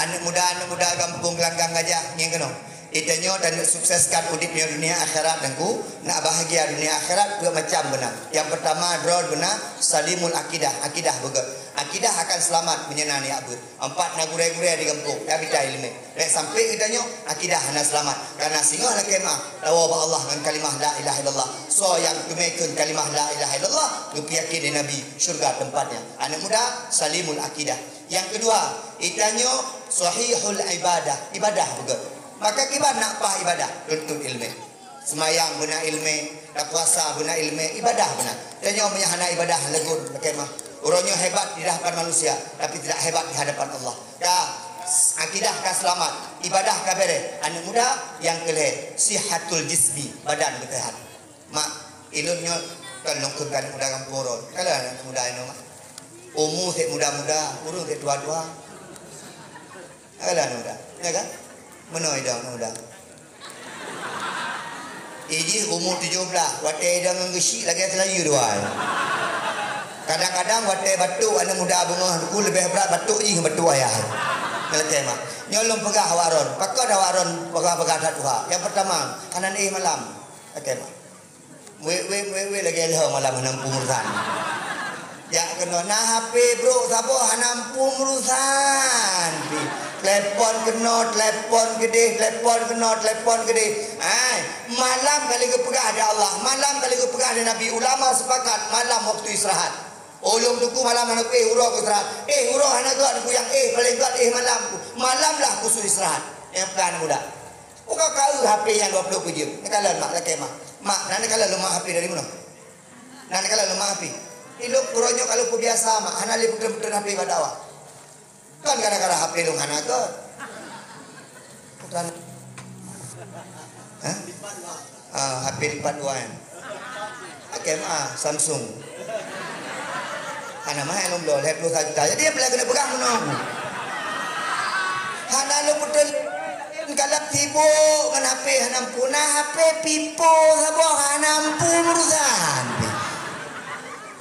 Aneuk muda, aneuk muda gampông Gelanggang Gajah, ngieng keunoe. Geutanyoe taneuk sukseskan udeb nyoe dunia akhirat, Teungku, nak bahagia dunia akhirat, peuet macam beuna. Nyang peurtama, droe beuna, salimul akidah, akidah beugöt. Akidah akan seulamat meunyoe na neujak beuet. Empat, na gurèe-gurèe di gampông, ya bita ileumèe. Lé sampai geutanyoe, akidah hana seulamat. Karena singoh lakèe meu'ah, tawoe bak Allah ngon kalimah la ilaha illallah. Soe nyang teumèe kheun kalimah la ilaha illallah, geupeuyakin lé Nabi, syeuruga tempatnya. Aneuk muda, salimul akidah. Nyang keudua, geutanyoe sahihul ibadah, ibadah beugöt. Maka kiban nak paih ibadah, tuntut ileumèe. Seumayang beuna ileumèe, tapuasa beuna ileumèe, ibadah beuna. Tanyoe meunyo hana ibadah, leupah lakèe meu'ah. Uroe nyoe hebat di hadapan manusia, tapi tidak hebat di hadapan Allah. Ka akidah ka seulamat, ibadah ka bèrèh, aneuk muda, nyang keu lhèe, sihatul jismi, badan beuseuhat. Mak, ilôn nyoe kon lôn kheun keu aneuk muda gampông droe. Kalön aneuk muda inoe, Mak. Umu sép muda-muda, ureueng sép tuha-tuha. Kalön aneuk muda, ya kan? Meunoe idong aneuk muda. Ijih umu tujoh blah, watèe idong ngon geusyik lagèe seulayeue dua. Kadang-kadang watèe batuk aneuk muda beungoh, Teungku, leubeh brat batuk jih ngon batuk ayah. Ngelakèe, Mak. Nyoe lôn peugah awak droen, pakon awak droen peugah-peugah that tuha. Nyang peurtama, hana éh malam. Lakèe, Mak. Wék, wék, wék, wék, lagèe lheueh malam hana muphom urosan. Jak keunoe na H P brôk saboh hana muphom urosan. Telepon keunoe, telepon keudeh, telepon keunoe, telepon keudeh. Hai, malam ka lheueh geupeugah lé Allah, malam ka lheueh geupeugah lé Nabi, ulama sepakat malam waktu istirahat. Ulôn Teungku malam hana kuéh, uroe ku istirahat. Éh, uroe hana göt, Teungku, nyang éh, paleng göt éh malam. Malam lah khusus istirahat. Nyang peugah aneuk muda. Uka keu H P nyang dua ploh peuet jeuem. Neukalon mak lakèe mak. Mak, na neukalon lôn mak H P dari meunoe? Na neukalon lôn mak H P? Ilôn uroe nyoe ka lôn peubiasa mak, hana lé peutrön-peutrön H P bak dakwah. Kon gara-gara H P lôn hana göt. Bukan. Hah? Ah, H P lipat dua nyan. Lakèe meu'ah, Samsung. Hana mahé lôn bloe, lhèe ploh sa juta. Jadi, peue lé keuneuk peugah meunoe? Hana lôn beutôi. Kalon sibuk ngon H P hana muphom. Na H P Vivo saboh hana muphom urosan.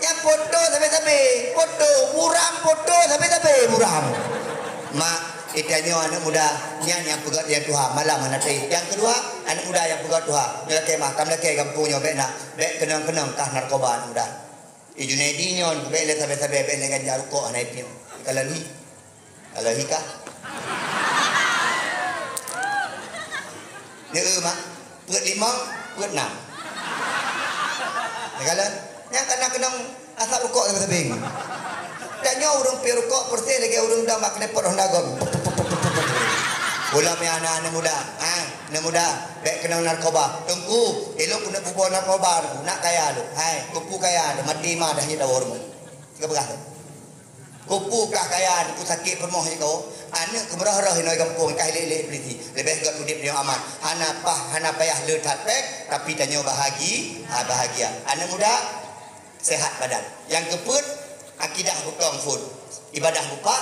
Nyang foto sabe-sabe foto, buram foto sabe-sabe buram. Mak, geutanyoe aneuk muda, nyan nyang peugöt nyang tuha, malam hana taéh. Nyang keudua, aneuk muda nyang peugöt tuha. Nyoe lakèe mah, ka meulakèe gampông nyoe bèk na, bèk keunong-keunong kah narkoba aneuk muda. I Junaidi nyoe bèk lé sabe-sabe, bèk lé ganja rukok hana ipiôh. Kalau ni, kalau hikah. Neu mak, peuet limong, peuet nam. Neu kalon, nyang kana keunong asap rukok sabe-sabe. Tanyoe ureueng piôh rukok persis lagèe ureueng dong bak knalpot Honda Gong. Ulôn mi aneuk-aneuk muda, ha, aneuk muda, bèk keunong narkoba. Teungku, ilôn keuneuk peubuet narkoba, nak kaya lôn. Hai, kupu kaya, mati ma dah nyoe tawoe rumoh. Sigoe peugah lôn. Kupu kah kaya, kupu sakét peurumoh jih kah. Aneuk keumeurah-rah inoe gampông, kah ilèk-ilèk polisi. Leubeh gèt udép nyoe aman. Hana pah, hana payah le that pèng, tapi tanyoe bahagi-, ha, bahagia. Aneuk muda, sehat badan. Nyang keupeuet, Akidah beukong phon, ibadah beupak,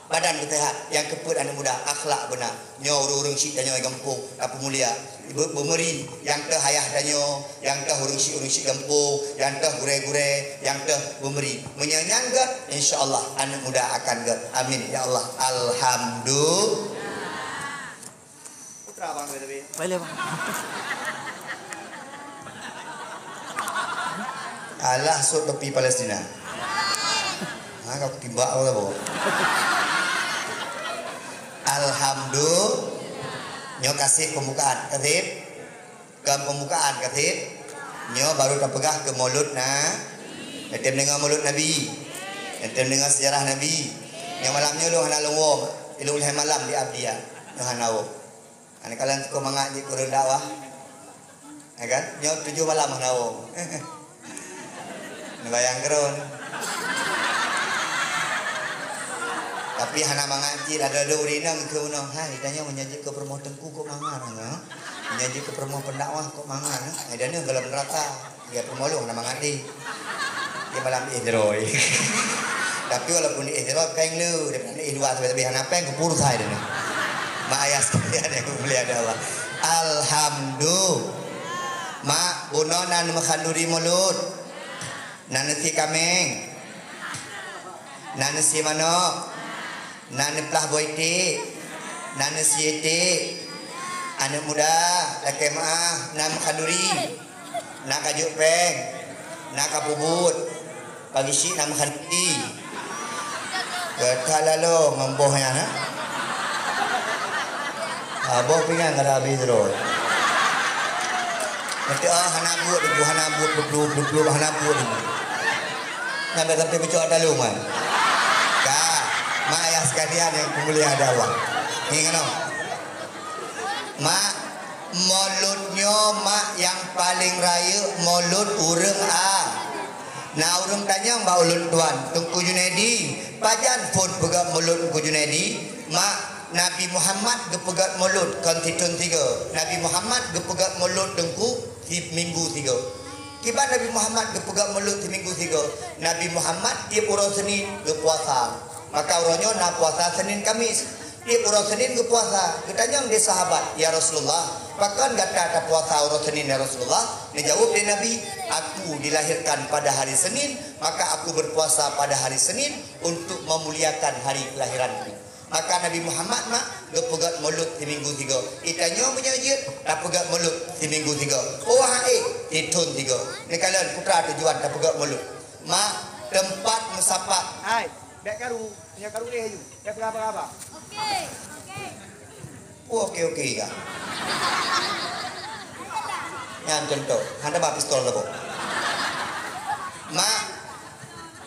badan beuseuhat, nyang keupeuet aneuk muda, akhlak beuna. Nyoe ureueng-ureueng syiek tanyoe gampông, tapeumulia. Be-, beumeuri, nyang teuh ayah tanyoe, nyang teuh ureueng syiek-ureueng syiek gampông, nyang teuh gurée-gurée, nyang teuh beumeuri. Meunyoe nyan gét, insya Allah aneuk muda akan gét. Amin ya Allah. Alhamdulillah. Putra bang, tapi. Boleh, bang. Alah, sôk topi Palestina. Ha, kau timbak apa tu? Alhamdulillah. Nyoe kasih pembukaan, kasih. Kan pembukaan, kasih. Nyoe baru tapeugah ke Maulud na. Ente mendengar Maulud Nabi. Ente mendengar sejarah Nabi. Nyoe malam nyoe lôn hana lôn woe. Ilung lhée malam di Abdia. Nyoe hana woe. Aneuk kalian suka mangat jih kureueng dakwah. Ya kan? Nyoe tujoh malam hana woe. Neubayang keudroe. Tapi hana mangat cit, ada-ada ureueng inong keu unoe, "Hai, tanyoe meunyoe jeuet keu peurumoh teungku kok mangat, ha? Meunyoe jeuet keu peurumoh pendakwah kok mangat, ha?" Ai, dan nyoe golom neuraka. Ya, peurumoh lôn hana mangat deh. Dia malam éh jroe. Tapi walaupun éh jroe, péng le, daripada éh luwa sabe-sabe hana péng, geupur sai dia ni. Mak ayah sekalian yang mulia ada Allah. Alhamdulillah. Mak, bunoe na neumeukhaduri mulod. Na neusie kaméng. Na neusie manok. Na neuplah boh iték. Na neusie iték. Aneuk muda, lakée meuáh, na meukhaduri. Na kajok péng, na kapeubuet, pagi syiek na meukhandi. Gata lalo ngon boh nyan, ha? Ha, boh pingan kada habéh terus. Nanti, ah, hana buet, hana buet, peuet ploh, peuet ploh, hana buet. Nyampe sampai peucok talong, kan? Ka, mak ayah sekalian yang peumulia ada Allah. Ingat, no? Mak, mulod nyoe mak nyang paleng rayeuk mulod ureueng a. Na ureueng tanyong bak ulôn tuan, Teungku Junaidi, pajan phon peugét mulod Teungku Junaidi? Mak, Nabi Muhammad geupeugét mulod kon sithon sigoe. Nabi Muhammad geupeugét mulod Teungku si minggu sigoe. Kiban Nabi Muhammad geupeugét mulod si minggu sigoe? Nabi Muhammad tiep uroe Senin geupuasa. Maka uroe nyoe na puasa Senin Kamis. Tiep uroe Senin geupuasa, geutanyong lé sahabat, "Ya Rasulullah, pakon gata tapuasa uroe Senin, ya Rasulullah?" Neujaweueb lé Nabi, "Aku dilahirkan pada hari Senin, maka aku berpuasa pada hari Senin untuk memuliakan hari kelahiranku." Maka Nabi Muhammad mak geupeugét mulod siminggu sigoe. Geutanyoe meunyoe jeuet tapeugét mulod siminggu sigoe. Oh hai, sithon sigoe. Neukalon putra tujuan tapeugét mulod. Mak, teumpat meusapat. Hai, bèk karu, nyoe karu lé aju. Bèk peugah-peugah. Oke, oke. Oke, oke, ka. Nyan contoh, hana ba pistol labo. Mak,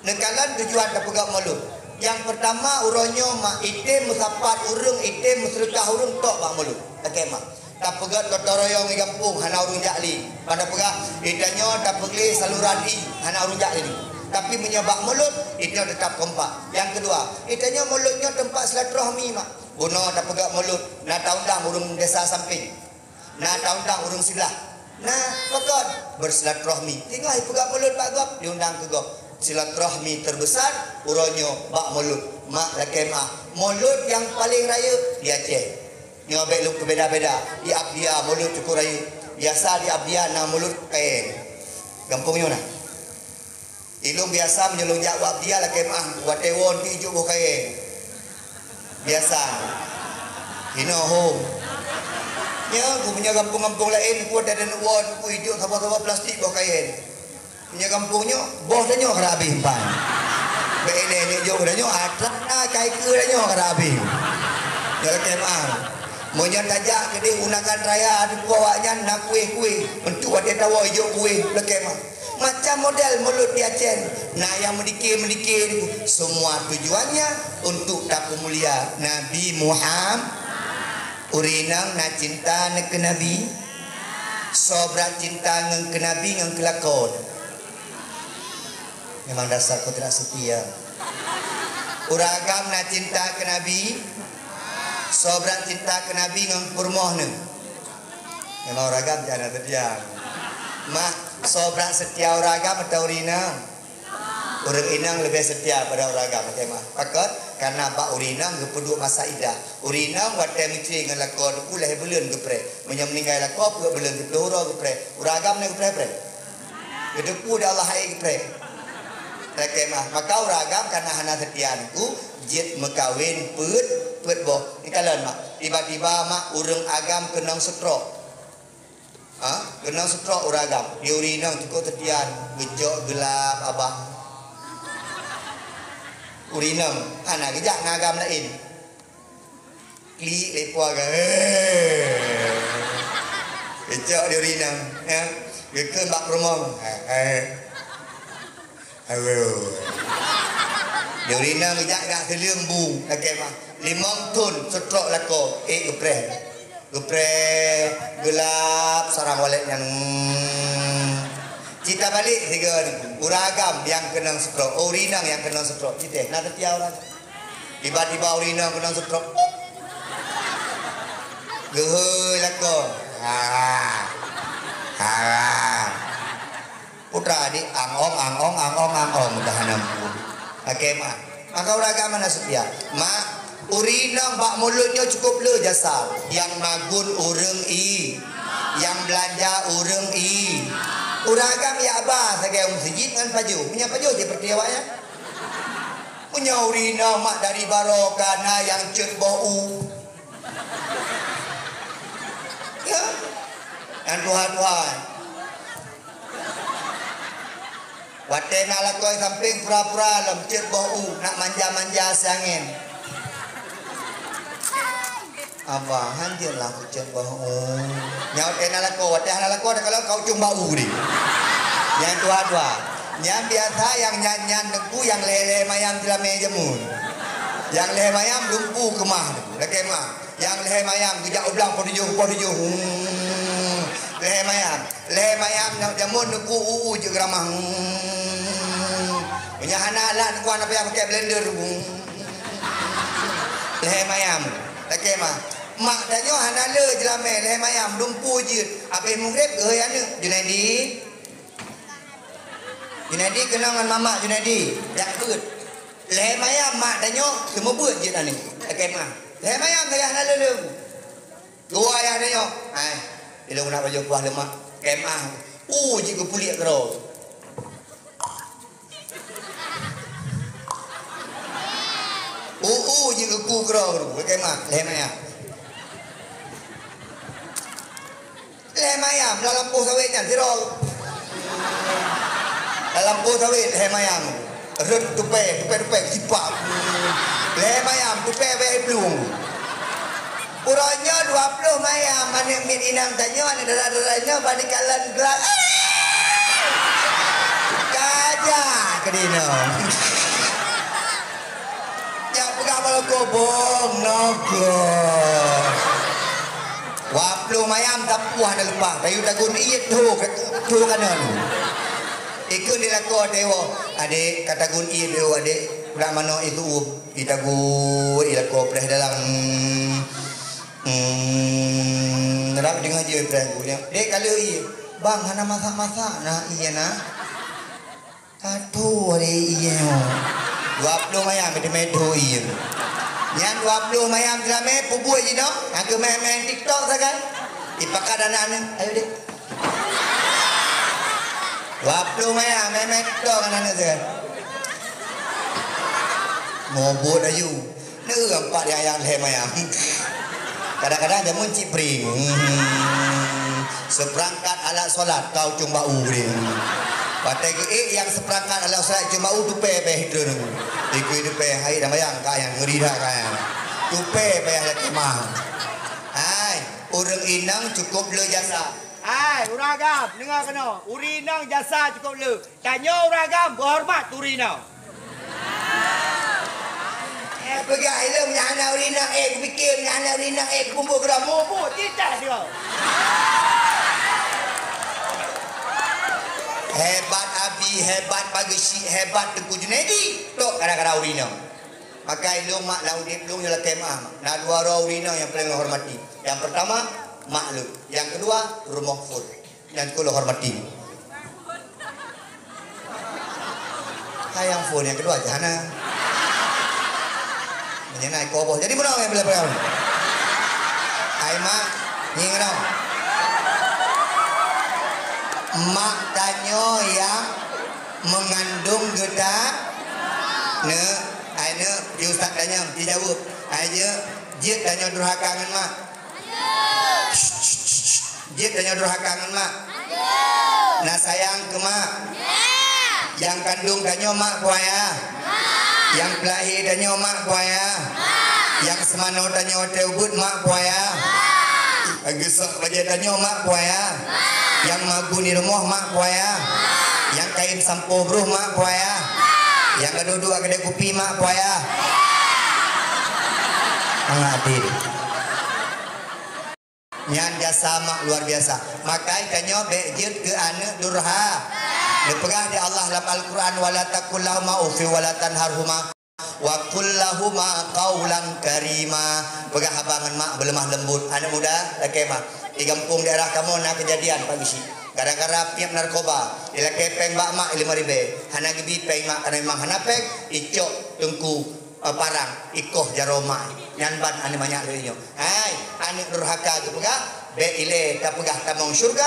neukalon tujuan tapeugét mulod. Nyang pertama, uroe nyoe mak item meusapat ureueng, item meuseudeukah ureueng tok bak mulod. Oke, mak. Tapeugét gotong royong di gampông, hana ureueng jak lé. Pada peugah, "Geutanyoe tapeugleh saluran ie," hana ureueng jak lé. Tapi meunyoe bak mulod, geutanyoe teutap kompak. Nyang keudua, geutanyoe mulod nyoe teumpat silaturahmi, mak. Bunoe tapeugét mulod, na taundang ureueng desa sampéng. Na taundang ureueng siblah. Na, pakon? Bersilaturahmi. Singoh jipeugét mulod bak gob, diundang keu gob. Silaturahmi terbesar, uroe nyoe bak mulod. Mak lakée meuáh. Mulod nyang paleng rayeuk di Aceh. Nyoe bèk lôn peubeda-beda. Di Abdia mulod cukôp rayeuk. Biasa di Abdia na mulod kayèe. Gampông nyoe na. Ilôn biasa meunyoe lôn jak u Abdia lakée meuáh, watèe woe teuk ijok boh kayèe. Biasa. Inoe hom. Nyoe, ku meunyoe gampông-gampông laén, ku watèe taneuk woe, ku ijok saboh-saboh plastik boh kayèe. Meunyoe gampông nyoe, boh tanyoe ka habéh empan. Bèk ilée nyoe jok tanyoe, atra kai keu tanyoe ka habéh. Nyoe lakée meuáh. Meunyoe tajak keudeh undangan raya, teupeu awaknyan na kueh-kueh. Meunteuk watèe tawoe ijok kueh, lakée meuáh. Macam model mulod di Aceh. Na nyang meudike-meudike, semua tujuannya untuk tapeumulia Nabi Muhammad. Ureueng inong na cinta ngon keu Nabi. Soe brat cinta ngon keu Nabi ngon keu lakoe. Memang dasar kau tidak setia. Ureueng agam na cinta keu Nabi. Soe brat cinta keu Nabi ngon peurumoh neuh. Memang ureueng agam jak na setia. Mak, soe brat setia ureueng agam atawa ureueng inong? Ureuëng inong leubeh seutia pada ureuëng agam, oke mah. Pakon? Karena bak ureuëng inong geupeuduek masa idah. Ureuëng inong watée meucre ngon lakoe teungku lhée buleuen geupreh. Meunyoe meuninggai lakoe, peuet buleuen siplôh uroe geupreh. Ureuëng agam na geupreh-preh? Geuteupeue di Allah hai geupreh. Oke mah. Maka ureuëng agam karena hana seutia teungku, jeuet meukawen peuet, peuet boh. Neukalon mak. Tiba-tiba mak ureuëng agam keunong stroke. Ha? Keunong stroke ureuëng agam. Di ureuëng inong cukôp seutia, geucok geulap abah. Ureuëng inong hana geujak ngon agam laén. Klik lé po agam. Hei. Geucok di ureuëng inong, ya. Geukheun bak peurumoh. Hai, hai. Aduh. Di ureuëng inong geujak gak seuleueng bu, oke mah. Limong thon stroke lakoe, eh geupreh. Geupreh, geulap sarang walet nyan. Cit tabalek sigoe, ureuëng agam nyang keunong stroke, oh, ureuëng inong nyang keunong stroke. Cit teh, na teutia ureuëng agam. Tiba-tiba ureuëng inong keunong stroke. Geuhôi lakoe. Ha. Ha. Putra adik, ang-ong, ang-ong, ang-ong, ang-ong, dah hana muphom. Oke, mak. Maka ureuëng agam hana seutia. Mak, ureuëng inong bak mulod nyoe cukôp le jasa. Nyang magun ureuëng i. Nyang beulanja ureuëng i. Ureuëng agam ya ba sagai u meuseujid ngon pajoh. Meunyo pajoh seperti awak ya. Meunyo ureuëng inong mak dari baroe ka na nyang cot boh u. Ya. Nyang tuha-tuha. Watée na lakoe sampéng pura-pura lom cot boh u, nak manja-manja si angén. Abah, hanjeuet lah kucok bak u. Nyan watée na lakoe, watée hana lakoe, takalon ka ucong bak u deh. Nyang tuha-tuha. Nyang biasa nyang nyan-nyan teungku nyang lhée-lhée mayam silamé jameun. Nyang lhée mayam lumpu keumah teungku, lakée meuah. Nyang lhée mayam geujak u blang poh tujoh, poh tujoh. Hmm. Lhée mayam. Lhée mayam nyang jameun teungku u-u jeuet geuramah. Hmm. Meunyo hana alat teungku hana payah pakai blender. Hmm. Lhée mayam. Lakée meuah. Mak tanyoe hana le jeulamé lhée mayam, lumpu jeuet. Abéh mugréb geuhôi aneuëk, "Junaidi. Junaidi keunong ngon mamak Junaidi, jak beuet." Lhée mayam mak tanyoe seumeubeuet jeuet aneuëk. Lakée meuah. Lhée mayam sagai hana le leueng. Dua ayah tanyoe. Hai, ilong nak pajoh kuah lemak. Lakée meuah. U jeuet geupuliek keudroe. U-u jeuet geuku keudroe, lakée meuah, lhée mayam. Lhée mayam, lam lampôh sawét nyan, sidroe. Lam lampôh sawét, lhée mayam. Rhot tupée, tupée-tupée, sipak. Lhée mayam, tupée bèe plueng. Uroe nyoe dua ploh mayam, aneuëk miet inong tanyoe, aneuëk dara-dara nyoe, bak dikalon glak. Kaja keudinoe. Jak peugah bak lakoe bong, noe goe. Dua ploh mayam tapuih hana leupah, tayue tagun ié tho, tho kanon. Ikheun di lakoe teuwoe, "Adék, ka tagun ié teuwoe, adék. Udah manoe ié teuwoe." Itagun ié lakoe preh dalam. Hmm, rab deungoe jih preh gu nyan. "Dek, ka le ié." "Bang, hana masak-masak na ié na." "Ka tho lé ié nyoe." Dua ploh mayam meuteumé tho ié. Nyan dua ploh mayam silamé peubuet jinoe, hana keu main-main TikTok sagai. Ipakat aneuk-aneuk, "Ayo, Dek." Dua ploh mayam main-main TikTok ngon aneuk sagai. Mobot laju. Neu ampat nyang lhée mayam. Kadang-kadang jameun cit pring. Hmm. Seperangkat alat solat ka ucong bak u deh. Watée geuék nyang seperangkat alat solat ucong bak u tupée payah treun. Ikui tupée hai dah mayang ka nyang ngeri dah ka nyang. Tupée payah lakée meuah. Hai, ureuëng inong cukôp le jasa. Hai, ureuëng agam, deungoe keunoe. Ureuëng inong jasa cukôp le. Tanyoe ureuëng agam beuhoreumat keu ureuëng inong. Eh, peugah ilong nyang hana ureuëng inong, eh, geupiké nyang hana ureuëng inong, eh, geupumbôh keudroe, mubuet titah sidroe. Hebat Abi, hebat Pak Geuchik, hebat Teungku Junaidi. Tok kadang-kadang ureuëng inong. Maka ilong mak lam udeb lôn nyoe lakée meuah. Na dua droe ureuëng inong nyang paleng lôn hormati. Nyang peurtama, mak lôn. Nyang keudua, rumoh phon. Nyan keuh lôn hormati. Nyang phon nyang keudua jih hana. Meunyoe na iko boh. Jadi meunoe nyang bela-bela. Hai mak, ngieng keunoe. Mak tanyoe nyang meungandong geutanyoe. Hai neuk, di ustaz tanyong, dijaweueb. Hai jeuet, jeuet tanyoe durhaka ngon mak. Jeuet tanyoe durhaka ngon mak. Na sayang keu mak. Nyang kandong tanyoe mak peue ayah. Nyang peulahé tanyoe mak peue ayah. Nyang seumanoe tanyoe teuh ubeut mak peue ayah. Geusok bajée tanyoe mak peue ayah. Nyang magun di rumoh mak peue ayah. Nyang kayém sampoe broh mak peue ayah. Nyang gadôh duek keudée kupi mak peue ayah. Mangat adil. Nyan jasa mak luar biasa. Makai tanyoe bék jeuet keu aneuk durha. Neupeugah di Allah lam Al-Quran, "Wala taqul lahuma uffin wala tanharhuma wa qul lahuma qaulan karima." Peugah haba ngon mak beuleumah leumbot. Aneuk muda, lakée mah. Di gampông daerah kamoe na keujadian Pak Geuchik. Gara-gara piep narkoba, ilakée péng bak mak lima ribée. Hana geubi péng mak, karena memang hana péng, icok teungku eh, parang, ikoh jaroe mak. Nyan ban aneuk manyak lagée nyoe. Hai, aneuk durhaka geupeugah, bék ilée tapeugah tamong syeuruga,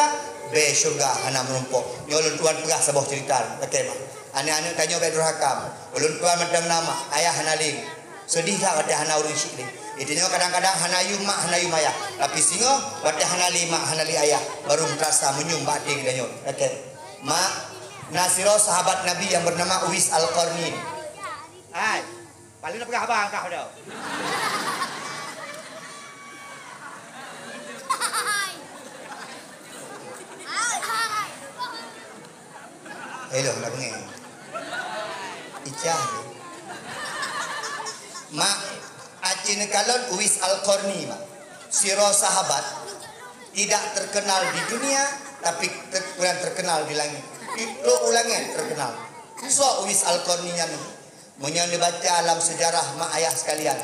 bék syeuruga hana meurumpok. Nyoe lôn tuan peugah saboh ceurita, lakée mah. Aneuk-aneuk tanyoe bék durhaka. Ulôn tuan mantong na mak, ayah hana lé. Seudeh that watée hana ureuëng syiek lé. Itu nyoe kadang-kadang hana yum mak, hana yum ayah. Tapi singoh watée hana lé mak, hana lé ayah, baru meurasa meunyum bak até geutanyoe. Lakée. Mak, na sidroe sahabat Nabi nyang beunama Uwais Al-Qarni. Hai. Paling na peugah haba kah dah. Hello, nak bengeng. Icah. Mak, aci neukalon Uwais Al-Qarni, Mak. Sidroe sahabat tidak terkenal di dunia, tapi ter-, kurang terkenal di langit. Di, di langit terkenal. Soe Uwais Al-Qarni nyan? Meunyoe neubaca lam seujarah mak ayah sekalian,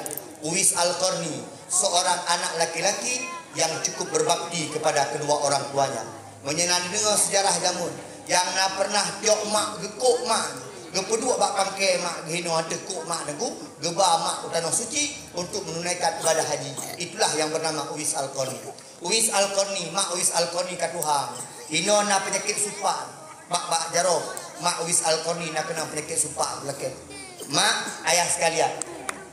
Uwais Al-Qarni, seorang anak laki-laki yang cukup berbakti kepada kedua orang tuanya. Meunyoe na neudeungoe seujarah jameun, nyang na pernah cok mak, geukok mak, geupeuduek bak pangke mak, geuhinoe ateueh kok mak teungku, geuba mak u Tanoh Suci untuk menunaikan ibadah haji. Itulah yang bernama Uwais Al-Qarni. Uwais Al-Qarni, mak Uwais Al-Qarni ka tuha. Inoe na peunyakét supak. Bak, bak jaroe, mak Uwais Al-Qarni na keunong peunyakét supak lakée. Mak, ayah sekalian,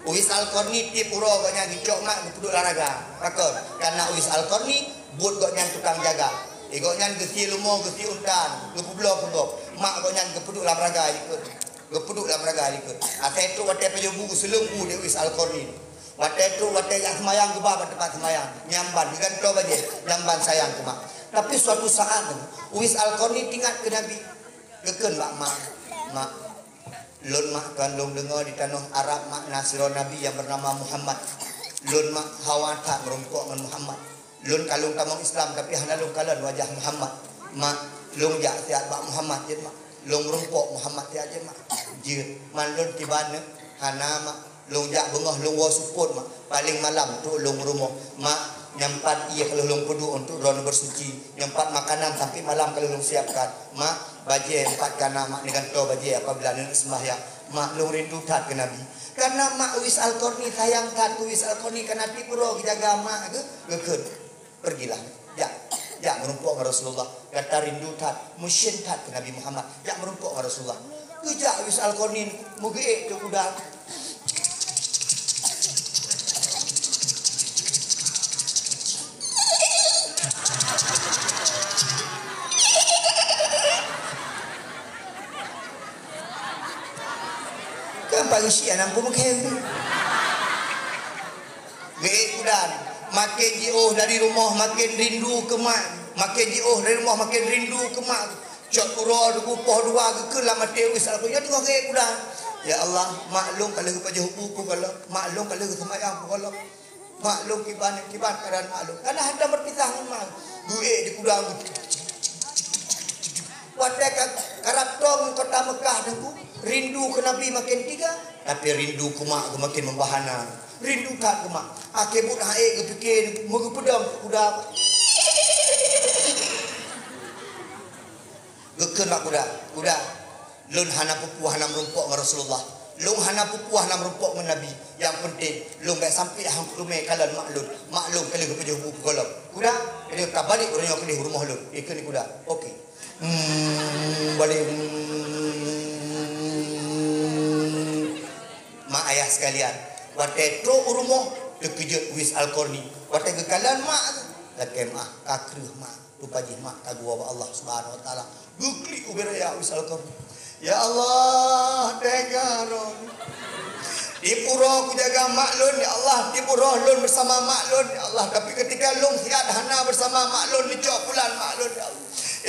Uwais Al-Qarni tiep uroe gobnyan geucok mak geupeuduek lam raga. Pakon? Karena Uwais Al-Qarni buet gobnyan tukang jaga. Eh, gobnyan geusie leumo, geusie unta, geupeubloe keu gob. Mak gobnyan geupeuduek lam raga jikheun. Geupeuduek lam raga jikheun. Asai trok watée pajoh bu, geuseuleueng bu di Uwais Al-Qarni. Watée trok, watée jak seumayang geuba bak teumpat seumayang, nyan ban geugantoe bajée, nyan ban sayang keu mak. Tapi suatu saat, Uwais Al-Qarni teuingat keu Nabi. Geukheun bak mak, "Mak, lôn mak kon lôn deungoe di tanoh Arab mak na sidroe nabi nyang beunama Muhammad. Lôn mak hawa that meurumpok ngon Muhammad. Lôn ka lôn tamong Islam, tapi hana lôn kalon wajah Muhammad. Mak, lôn jak siat bak Muhammad jeuet mak. Lôn meurumpok Muhammad siat jeuet mak." "Jeuet, man lôn kiban nyoe?" "Hana mak. Lôn jak beungoh lôn woe seupôt mak. Paleng malam trok lôn rumoh. Mak, nyan pat ié ka lheueh lôn peuduek untuk droeneuh beusuci. Nyan pat makanan sampoe malam ka lheueh lôn siapkan. Mak, bajée pat ka na mak, neugantoe bajée apabila neuneuk seumbahyang. Mak, lôn rindu that keu Nabi." Karena mak Uwais Al-Qarni sayang that keu Uwais Al-Qarni, karena tiep uroe geujaga mak geuh, geukheun. "Pergilah, jak, jak meurumpok ngon Rasulullah. Gata rindu that, meusyeuet that keu Nabi Muhammad. Jak meurumpok ngon Rasulullah." Geujak Uwais Al-Qarni, meugeuék keu kuda. Kan Pak Geuchik aneuk peumeukhém. Geuék kuda, maken jiôh dari rumoh, maken rindu keu mak. Maken jiôh dari rumoh, maken rindu keu mak. Cok uroe teungku poh dua geukheun lam até Uwais Al-Qarni, nyoe teungoh geuék kuda. "Ya Allah, mak lôn ka lheueh geupajoh bu peue gohlom, mak lôn ka lheueh geuseumayang peue gohlom. Mak lôn kiban, kiban keuadaan mak lôn." Karena hantom beupisah ngon mak. Geuék di kuda. Watée ka, karab toe ngon kota Meukah teungku, rindu keu Nabi maken tiga, tapi rindu keu mak geuh maken meubahana. Rindu that keu mak. Akhé buet han ék geupike, meugeupeudong keu kuda. Geukheun bak kuda, "Kuda, Lôn hana peue-peue hana meurumpok ngon Rasulullah. Lôn hana peue-peue hana meurumpok ngon Nabi. Nyang peunteng, lôn bèk sampoe han kuteumèe kalon mak lôn. Mak lôn ka lheueh geupajoh bu peugohlom. Kuda, ka lheueh ka balek uroe nyoe keudeh u rumoh lôn. Ikheun kuda. Oke. Hmm, balek. Hmm. Mak ayah sekalian, watèe trôk u rumoh, teukeujot Uwais Al-Qarni. Watèe geukalon mak, lakèe meu'ah, ka kreueh mak. Rupa jih mak ka geuwoe bak Allah Subhanahu wa Taala. Geuklik ubé raya Uwais Al-Qarni. Ya Allah, teuga droe. Tiep uroe kujaga mak lôn, ya Allah, tiep uroe lôn beusama mak lôn, ya Allah. Tapi keutika lôn siat hana beusama mak lôn, neucok pulan mak lôn, ya Allah.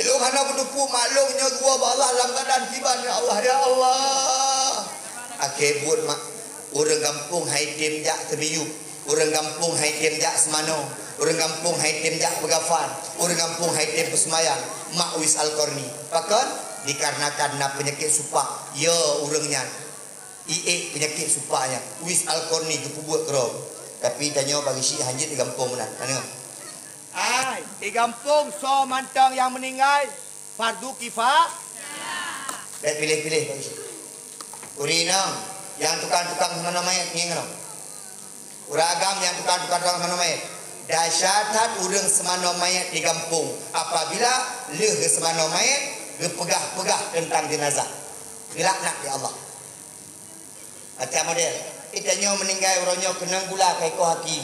Lôn hana kuteupeu mak lôn nyoe geuwoe bak Allah lam keuadaan kiban, ya Allah, ya Allah. Akhé buet mak, ureueng gampông han item jak teumiyueb, ureueng gampông han item jak seumanoe, ureueng gampông han item jak peugafan, ureueng gampông han item peuseumayang, mak Uwais Al-Qarni. Pakon? Dikarenakan na peunyakét supak, yo ureueng nyan. Iék peunyakét supak nyan, Uwais Al-Qarni geupeubuet keudroe. Tapi tanyoe bagi syik hanjeuet di gampông meunan. Tanyoe. Ai, di gampông soe mantong nyang meuninggai, fardu kifa-. Bèk piléh-piléh bagi syik. Ureueng inong, nyang tukang-tukang seumanoe manyèt ngieng nyoe. Ureueng agam nyang tukang-tukang seumanoe manyèt. Dahsyat that ureueng seumanoe manyèt di gampông apabila lheueh geuseumanoe manyèt, geupeugah-peugah teuntang jeunazah. Geulaknat lé Allah. Macam model, geutanyoe meuninggai uroe nyoe keunong gula ka ikoh aki.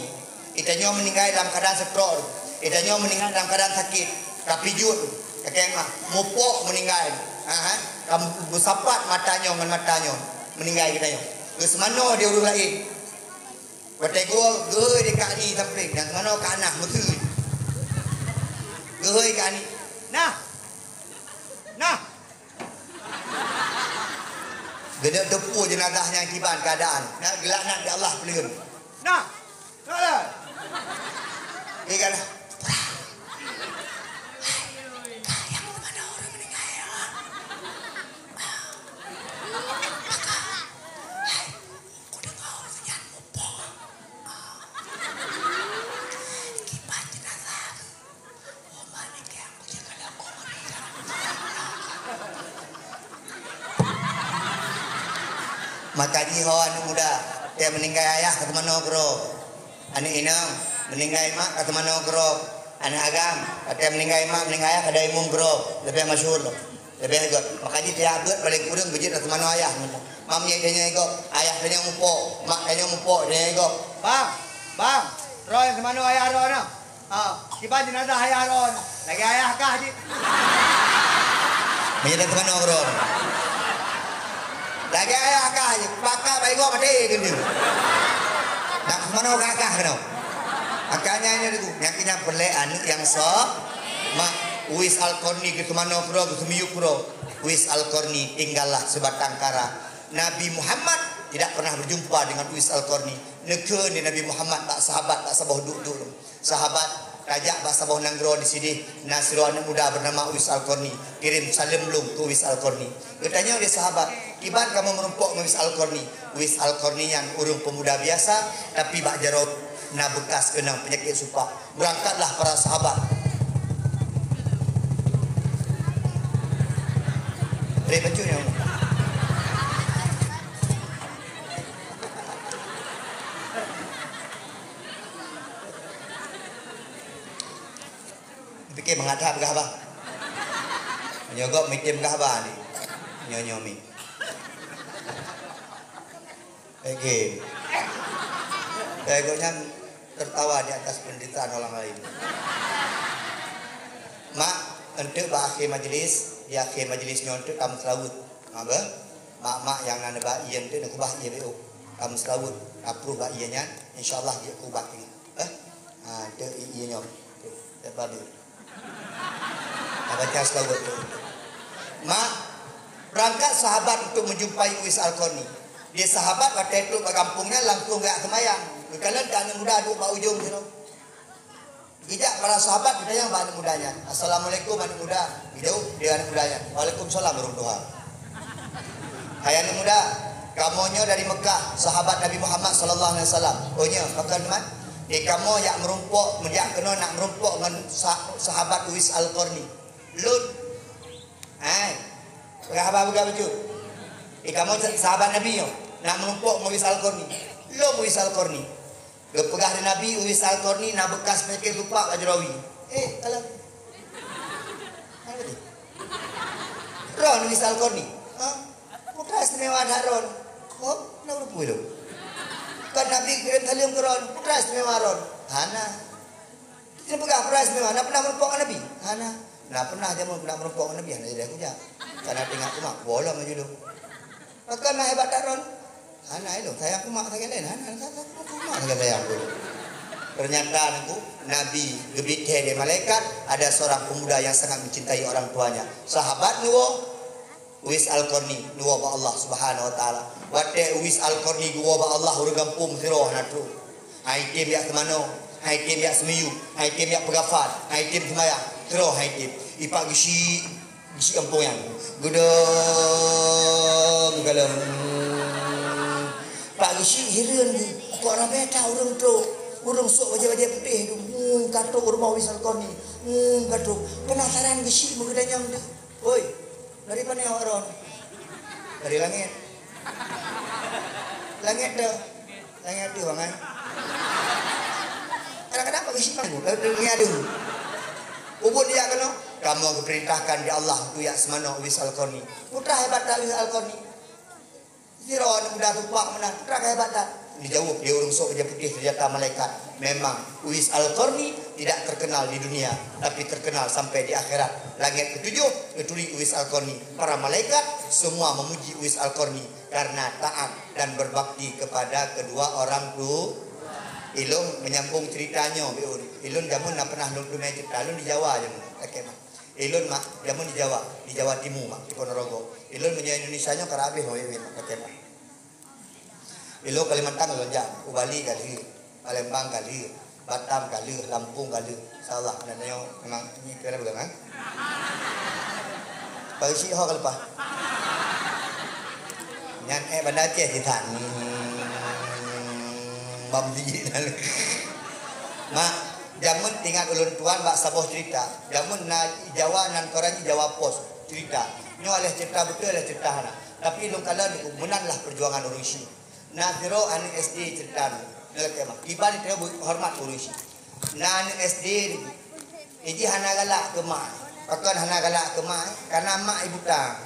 Geutanyoe meuninggai lam keuadaan seutrok. Geutanyoe meuninggai lam keuadaan sakét, ka pijuet, ka keumat, mupok meuninggai. Ha, ha. Ka beusapat mata nyoe ngon mata nyoe, meuninggai geutanyoe. Geuseumanoe di ureueng laén. Watèe goe, geuhôi di kak ni sampoe, dan seumanoe ka nah, meuteun. Geuhôi kak ni. Nah! Nah! Geuneuk teupeu jeunazah nyan kiban keuadaan. Na geulaknat di Allah peuleueh. Nah! Nah! Ikan. Hai, ka nyang mana orang meninggal ya? Hai, ku dengar orang nyan mupok. Kiban jeunazah. Maka jih ho aneuk muda, watèe meuninggai ayah ka teumanoe keudroe. Aneuk inong, meuninggai mak ka teumanoe keudroe. Aneuk agam, watèe meuninggai mak, meuninggai ayah ka daimun keudroe. Leubeh masyhur lom. Leubeh göt. Maka jih tiep beuet paleng kureueng beujeuet na teumanoe ayah. Mam nyang tanyoe gob, ayah tanyoe mupok, mak tanyoe mupok, tanyoe gob. Bang, bang, roh nyang teumanoe ayah roh na. Ha, kiban jeunazah ayah roh na. Lagèe ayah kah jih. Meunyoe teumanoe roh. Lagèe ayah kah jih. Pakak bai gob maté keuneuk. Nak teumanoe kah kah keunoe. Makanya ini dulu. Nyang keunyang peureulèe aneuk nyang so. Mak, Uwais Al-Qarni geuteumanoe keudroe, geuteumiyueb keudroe. Uwais Al-Qarni tinggallah sebatang kara. Nabi Muhammad tidak pernah berjumpa dengan Uwais Al-Qarni. Neukheun lé Nabi Muhammad bak sahabat bak saboh duek-duek. Sahabat, tajak bak saboh nanggroe di sideh, na sidroe aneuk muda bernama Uwais Al-Qarni. Kirim saleuem lôn keu Uwais Al-Qarni. Geutanyong lé sahabat, "Kiban kamoe meurumpok ngon Uwais Al-Qarni?" Uwais Al-Qarni nyan ureueng peumuda biasa, tapi bak jaroe na beukas keunong peunyakét supak. Berangkatlah para sahabat. Rek bacut nyoe. Pikir mangat that peugah haba. Nyoe gob mitem peugah haba ni. Nyoe, nyoe mi. Oke. Saya gobnyan tertawa di atas penderitaan orang lain. Mak, enteuk bak akhé majlis, di akhé majlis nyoe enteuk tameuseulaweuet. Mak beh? Mak-mak nyang na neuba ié enteuk neukubah ié beu. Tameuseulaweuet, tapruh bak ié nyan, insya Allah jeuet keu ubat teungoh. Eh? Ha, enteuk ié nyoe. Enteuk, enteuk babu. Ka baca seulaweuet tu. Mak, berangkat sahabat untuk menjumpai Uwais Al-Qarni. Dia sahabat watèe trok bak gampông nyan langsung geujak seumayang. Geukalon aneuk muda duek bak ujong sinan. Geujak para sahabat geutanyong bak aneuk muda nyan, "Assalamualaikum aneuk muda." Geujaweueb lé aneuk muda nyan, "Waalaikumsalam warahmatullah." "Hai aneuk muda, kamoe nyoe dari Mekah, sahabat Nabi Muhammad sallallahu alaihi wasallam." "Oh nyoe, pakon man?" "Eh, kamoe jak meurumpok, meujak keunoe nak meurumpok ngon sa-, sahabat Uwais Al-Qarni." "Lôn?" "Hai." Peugah haba peugah bacut. Eh, kamoe sa-, sahabat Nabi nyoe, na meurumpok ngon Uwais Al-Qarni. Lom Uwais Al-Qarni. Geupeugah lé Nabi, Uwais Al-Qarni na beukas peunyakét lupak bak jaroe wie. Eh, kalau. Apa tu? Ron Uwais Al-Qarni. Ha? Putra istimewa that ron. Oh, na ureueng peue lom? Kan Nabi kirim saleuem keu ron, putra istimewa ron. Hana. Sini peugah, peurah istimewa, na pernah meurumpok ngon Nabi? Hana. Na pernah jameun na meurumpok ngon Nabi, hana jadi aku jak. Karena teuingat kumak, bolong laju dong. Pakon na hebat that ron? Hana ilong, sayang kumak sagai lain. Hana, sayang kumak sagai sayang aku. Ternyata aku, Nabi geubri thèe lé malaikat, ada seorang pemuda yang sangat mencintai orang tuanya. Sahabat neuwoe, Uwais Al-Qarni neuwoe bak Allah Subhanahu Wa Taala. Watèe Uwais Al-Qarni geuwoe bak Allah, ureueng gampông sidroe hana trôk. Hai tem jak seumanoe, hai tem jak seumiyueb, hai tem jak peugafan, hai tem seumayang, sidroe hai tem. Ipak geusyik, geusyik gampông nyan. Geudong galeng. Pak geusyik hireuen geuh, kok ramè that ureueng trôk. Ureueng sôk bajèe-bajèe putéh tu. Hmm, ka trôk u rumoh Uwais Al-Qarni. Hmm, ka trôk. Penasaran geusyik meugeudanyong tu. Oi, dari pane awak ron? Dari langèt. Langèt teuh. Langèt teuh, bangai. Kadang-kadang bagi simpan tu, dari langèt teuh. Ubun dia keunoe, kamoe geupeurintahkan di Allah keu jak seumanoe Uwais Al-Qarni. Putra hebat that Uwais Al-Qarni. Sidroe aneuk muda tupak meunan, putra ka hebat that. Dijaweueb lé ureueng sôk bajèe putéh seunjata malaikat. Memang Uwais Al-Qarni tidak terkenal di dunia, tapi terkenal sampai di akhirat. Langèt ketujuh geuturi Uwais Al-Qarni. Para malaikat semua memuji Uwais Al-Qarni karena taat dan berbakti kepada kedua orang tu. Ilôn menyambung cerita nyoe, Biun. Ilôn jameun na pernah lôn teumé cerita, lôn di Jawa jameun, lakèe mah. Ilôn mak, jameun di Jawa, di Jawa Timu mak, di Ponorogo. Ilôn meunyoe Indonesia nyoe karab habéh lôn, Biun, lakèe mah. Ilôn Kalimantan lôn jak, u Bali ka lheueh, Palembang ka lheueh, Batam ka lheueh, Lampung ka lheueh. Insya Allah, dan nyoe memang ni kira bukan, kan? Bagi sih ho ka leupah. Nyan, eh, Banda Aceh di tan. Bam di. Mak, jameun ingat ulôn tuan bak saboh cerita. Jameun na Jawa nan koran Jawa Pos cerita. Nyoe aléh cerita beutôi, aléh cerita hana. Tapi lôn kalon meunan lah perjuangan ureueng Syiek. Na sidroe aneuk S D cerita nyoe. Nyoe lakèe mah. Kiban itu hormat ureueng Syiek. Na aneuk S D Ijih hana galak keu mak. Pakon hana galak keu mak? Karena mak i buta.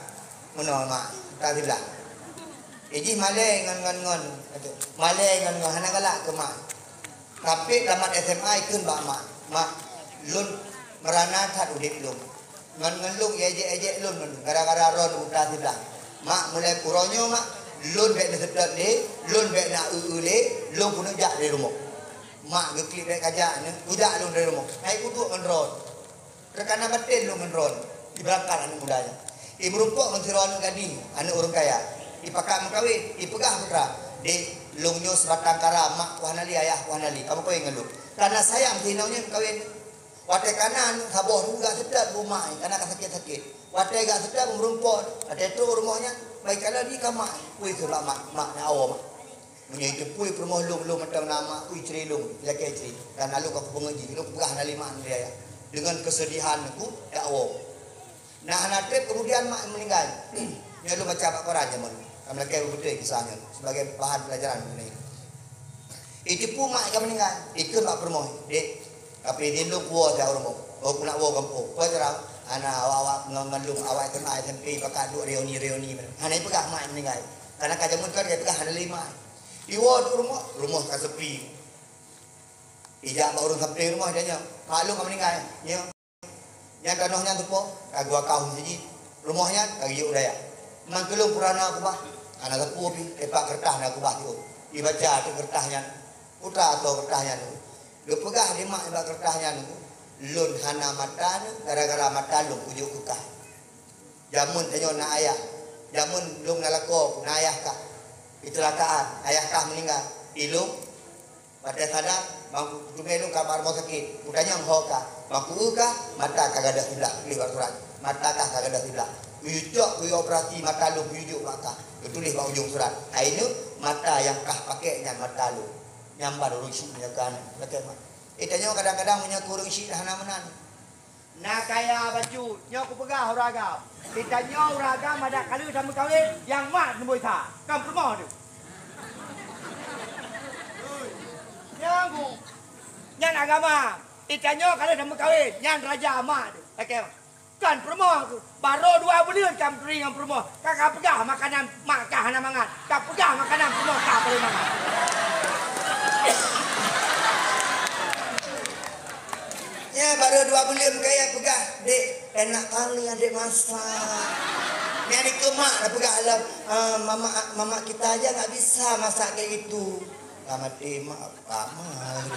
Meunoe mak, buta siblah. Ijih malèe ngon, ngon, ngon. Malèe ngon, ngon, hana galak keu mak. Tapi tamat S M A ikheun bak mak, "Mak, lôn meurana that udép lôn. Ngon, ngon lôn ejek-ejek lôn ngon gara-gara ron buta siblah. Mak, mulai uroe nyoe mak, lôn bèk neuseutôt lé, lôn bèk na eu-eu lé, lôn keuneuk jak dari rumoh." Mak geuklik bèk kajak nyoe, kujak lôn dari rumoh. Hai kuduek ngon ron. Teuka na batén lôn ngon ron. Ibeurangkat aneuk muda nyan. Imeurumpok ngon sidroe aneuk gadih, aneuk ureueng kaya. Ipakat meukawen, ipeugah putra, "Dek, lôn nyoe sibatang kara, mak ku hana lé, ayah ku hana lé. Kamoe kawén ngon lôn." Kana sayang si inong nyan meukawen. Watèe kana aneuk saboh tu gak seutôt bu mak, kana ka sakét-sakét. Watèe gak seutôt meurumpok, watèe trôk rumoh nyan, bai kalon di ka mak. Weh, seubab mak, mak na awoe mak. Meunyoe iteupue peurumoh lôn, lôn mantong na mak, ui, cre lôn, ilakèe cre. Dan lalu ka kupeungeut jih, lôn peugah na lé mak ngon ayah. Deungon keusedihan ku dakwoe. Nah, hana trép keumudian mak meuninggai. Nyoe lôn baca bak koran jameun. Ka meulakèe beutôi kisah nyoe sebagai bahan pelajaran keuneuk. Iteupue mak ka meuninggai, ikheun bak peurumoh, "Dek, tapi di lôn kuwoe siat u rumoh. Oh, ku nak woe gampông." Peue cara? Hana, awak-awak ngon, ngon lôn, awak S M A, S M P, pakat duek reuni-reuni. Hana ipeugah mak meuninggai. Karena ka jameun kan, ipeugah hana lé mak. Iwoe u rumoh, rumoh ka sepi. Ijak bak ureueng sampéng rumoh, itanyong, "Mak lôn ka meuninggai?" "Nyo." "Nyan tanoh nyan teupo?" "Ka geuakah u meuseujid." "Rumoh nyan?" "Ka geuyue u dayah." "Man keu lôn pura na keubah?" "Hana sapeue pih, teumpat keureutah na keubah siôh." Ibaca ateueh keureutah nyan. Putra ateueh keureutah nyan. Geupeugah lé mak nibak keureutah nyan, "Lôn hana mata nyoe gara-gara mata lôn kujok keu kah." Jameun tanyoe na ayah. Jameun lôn na lakoe, na ayah kah. Kecelakaan, ayah kah meuninggai. Ilôn, watèe sadar, ban kuteumé lôn ka bak rumoh sakét. Kutanyong, "Ho kah?" Ban ku-eu kah, mata ka gadôh siblah, tuléh bak surat. Mata kah ka gadôh siblah. Kuyue cok, kuyue operasi mata lôn, kuyue jok bak kah. Geutuléh bak ujong surat. Hai nyoe, mata nyang kah pakèk nyan mata lôn. Nyan ban ureueng syiek meunyoe keu aneuk. Lakèe mah. Eh, tanyoe kadang-kadang meunyoe keu ureueng syiek hana meunan. Na kaya bacut, nyoe kupeugah ureueng agam. Geutanyoe ureueng agam adak ka lheueh tameukawen, nyang mak neumboi sa. Kan peurumoh teuh. Nyan ku. Nyan agama. Geutanyoe ka lheueh tameukawen, nyan raja mak teuh. Oke. Kan peurumoh teuh. Barô dua buleuen ka meuturi ngon peurumoh. Ka kapeugah makanan mak kah hana mangat. Kapeugah makanan peurumoh kah paléng mangat. Ya, barô dua buleuen kaya peugah, "Dek, enak kali adek masak." Nyan dikeue mak dah peugah lom, "Ah, mama, mama kita aja nggak bisa masak kayak gitu." Ka maté mak, ka mak.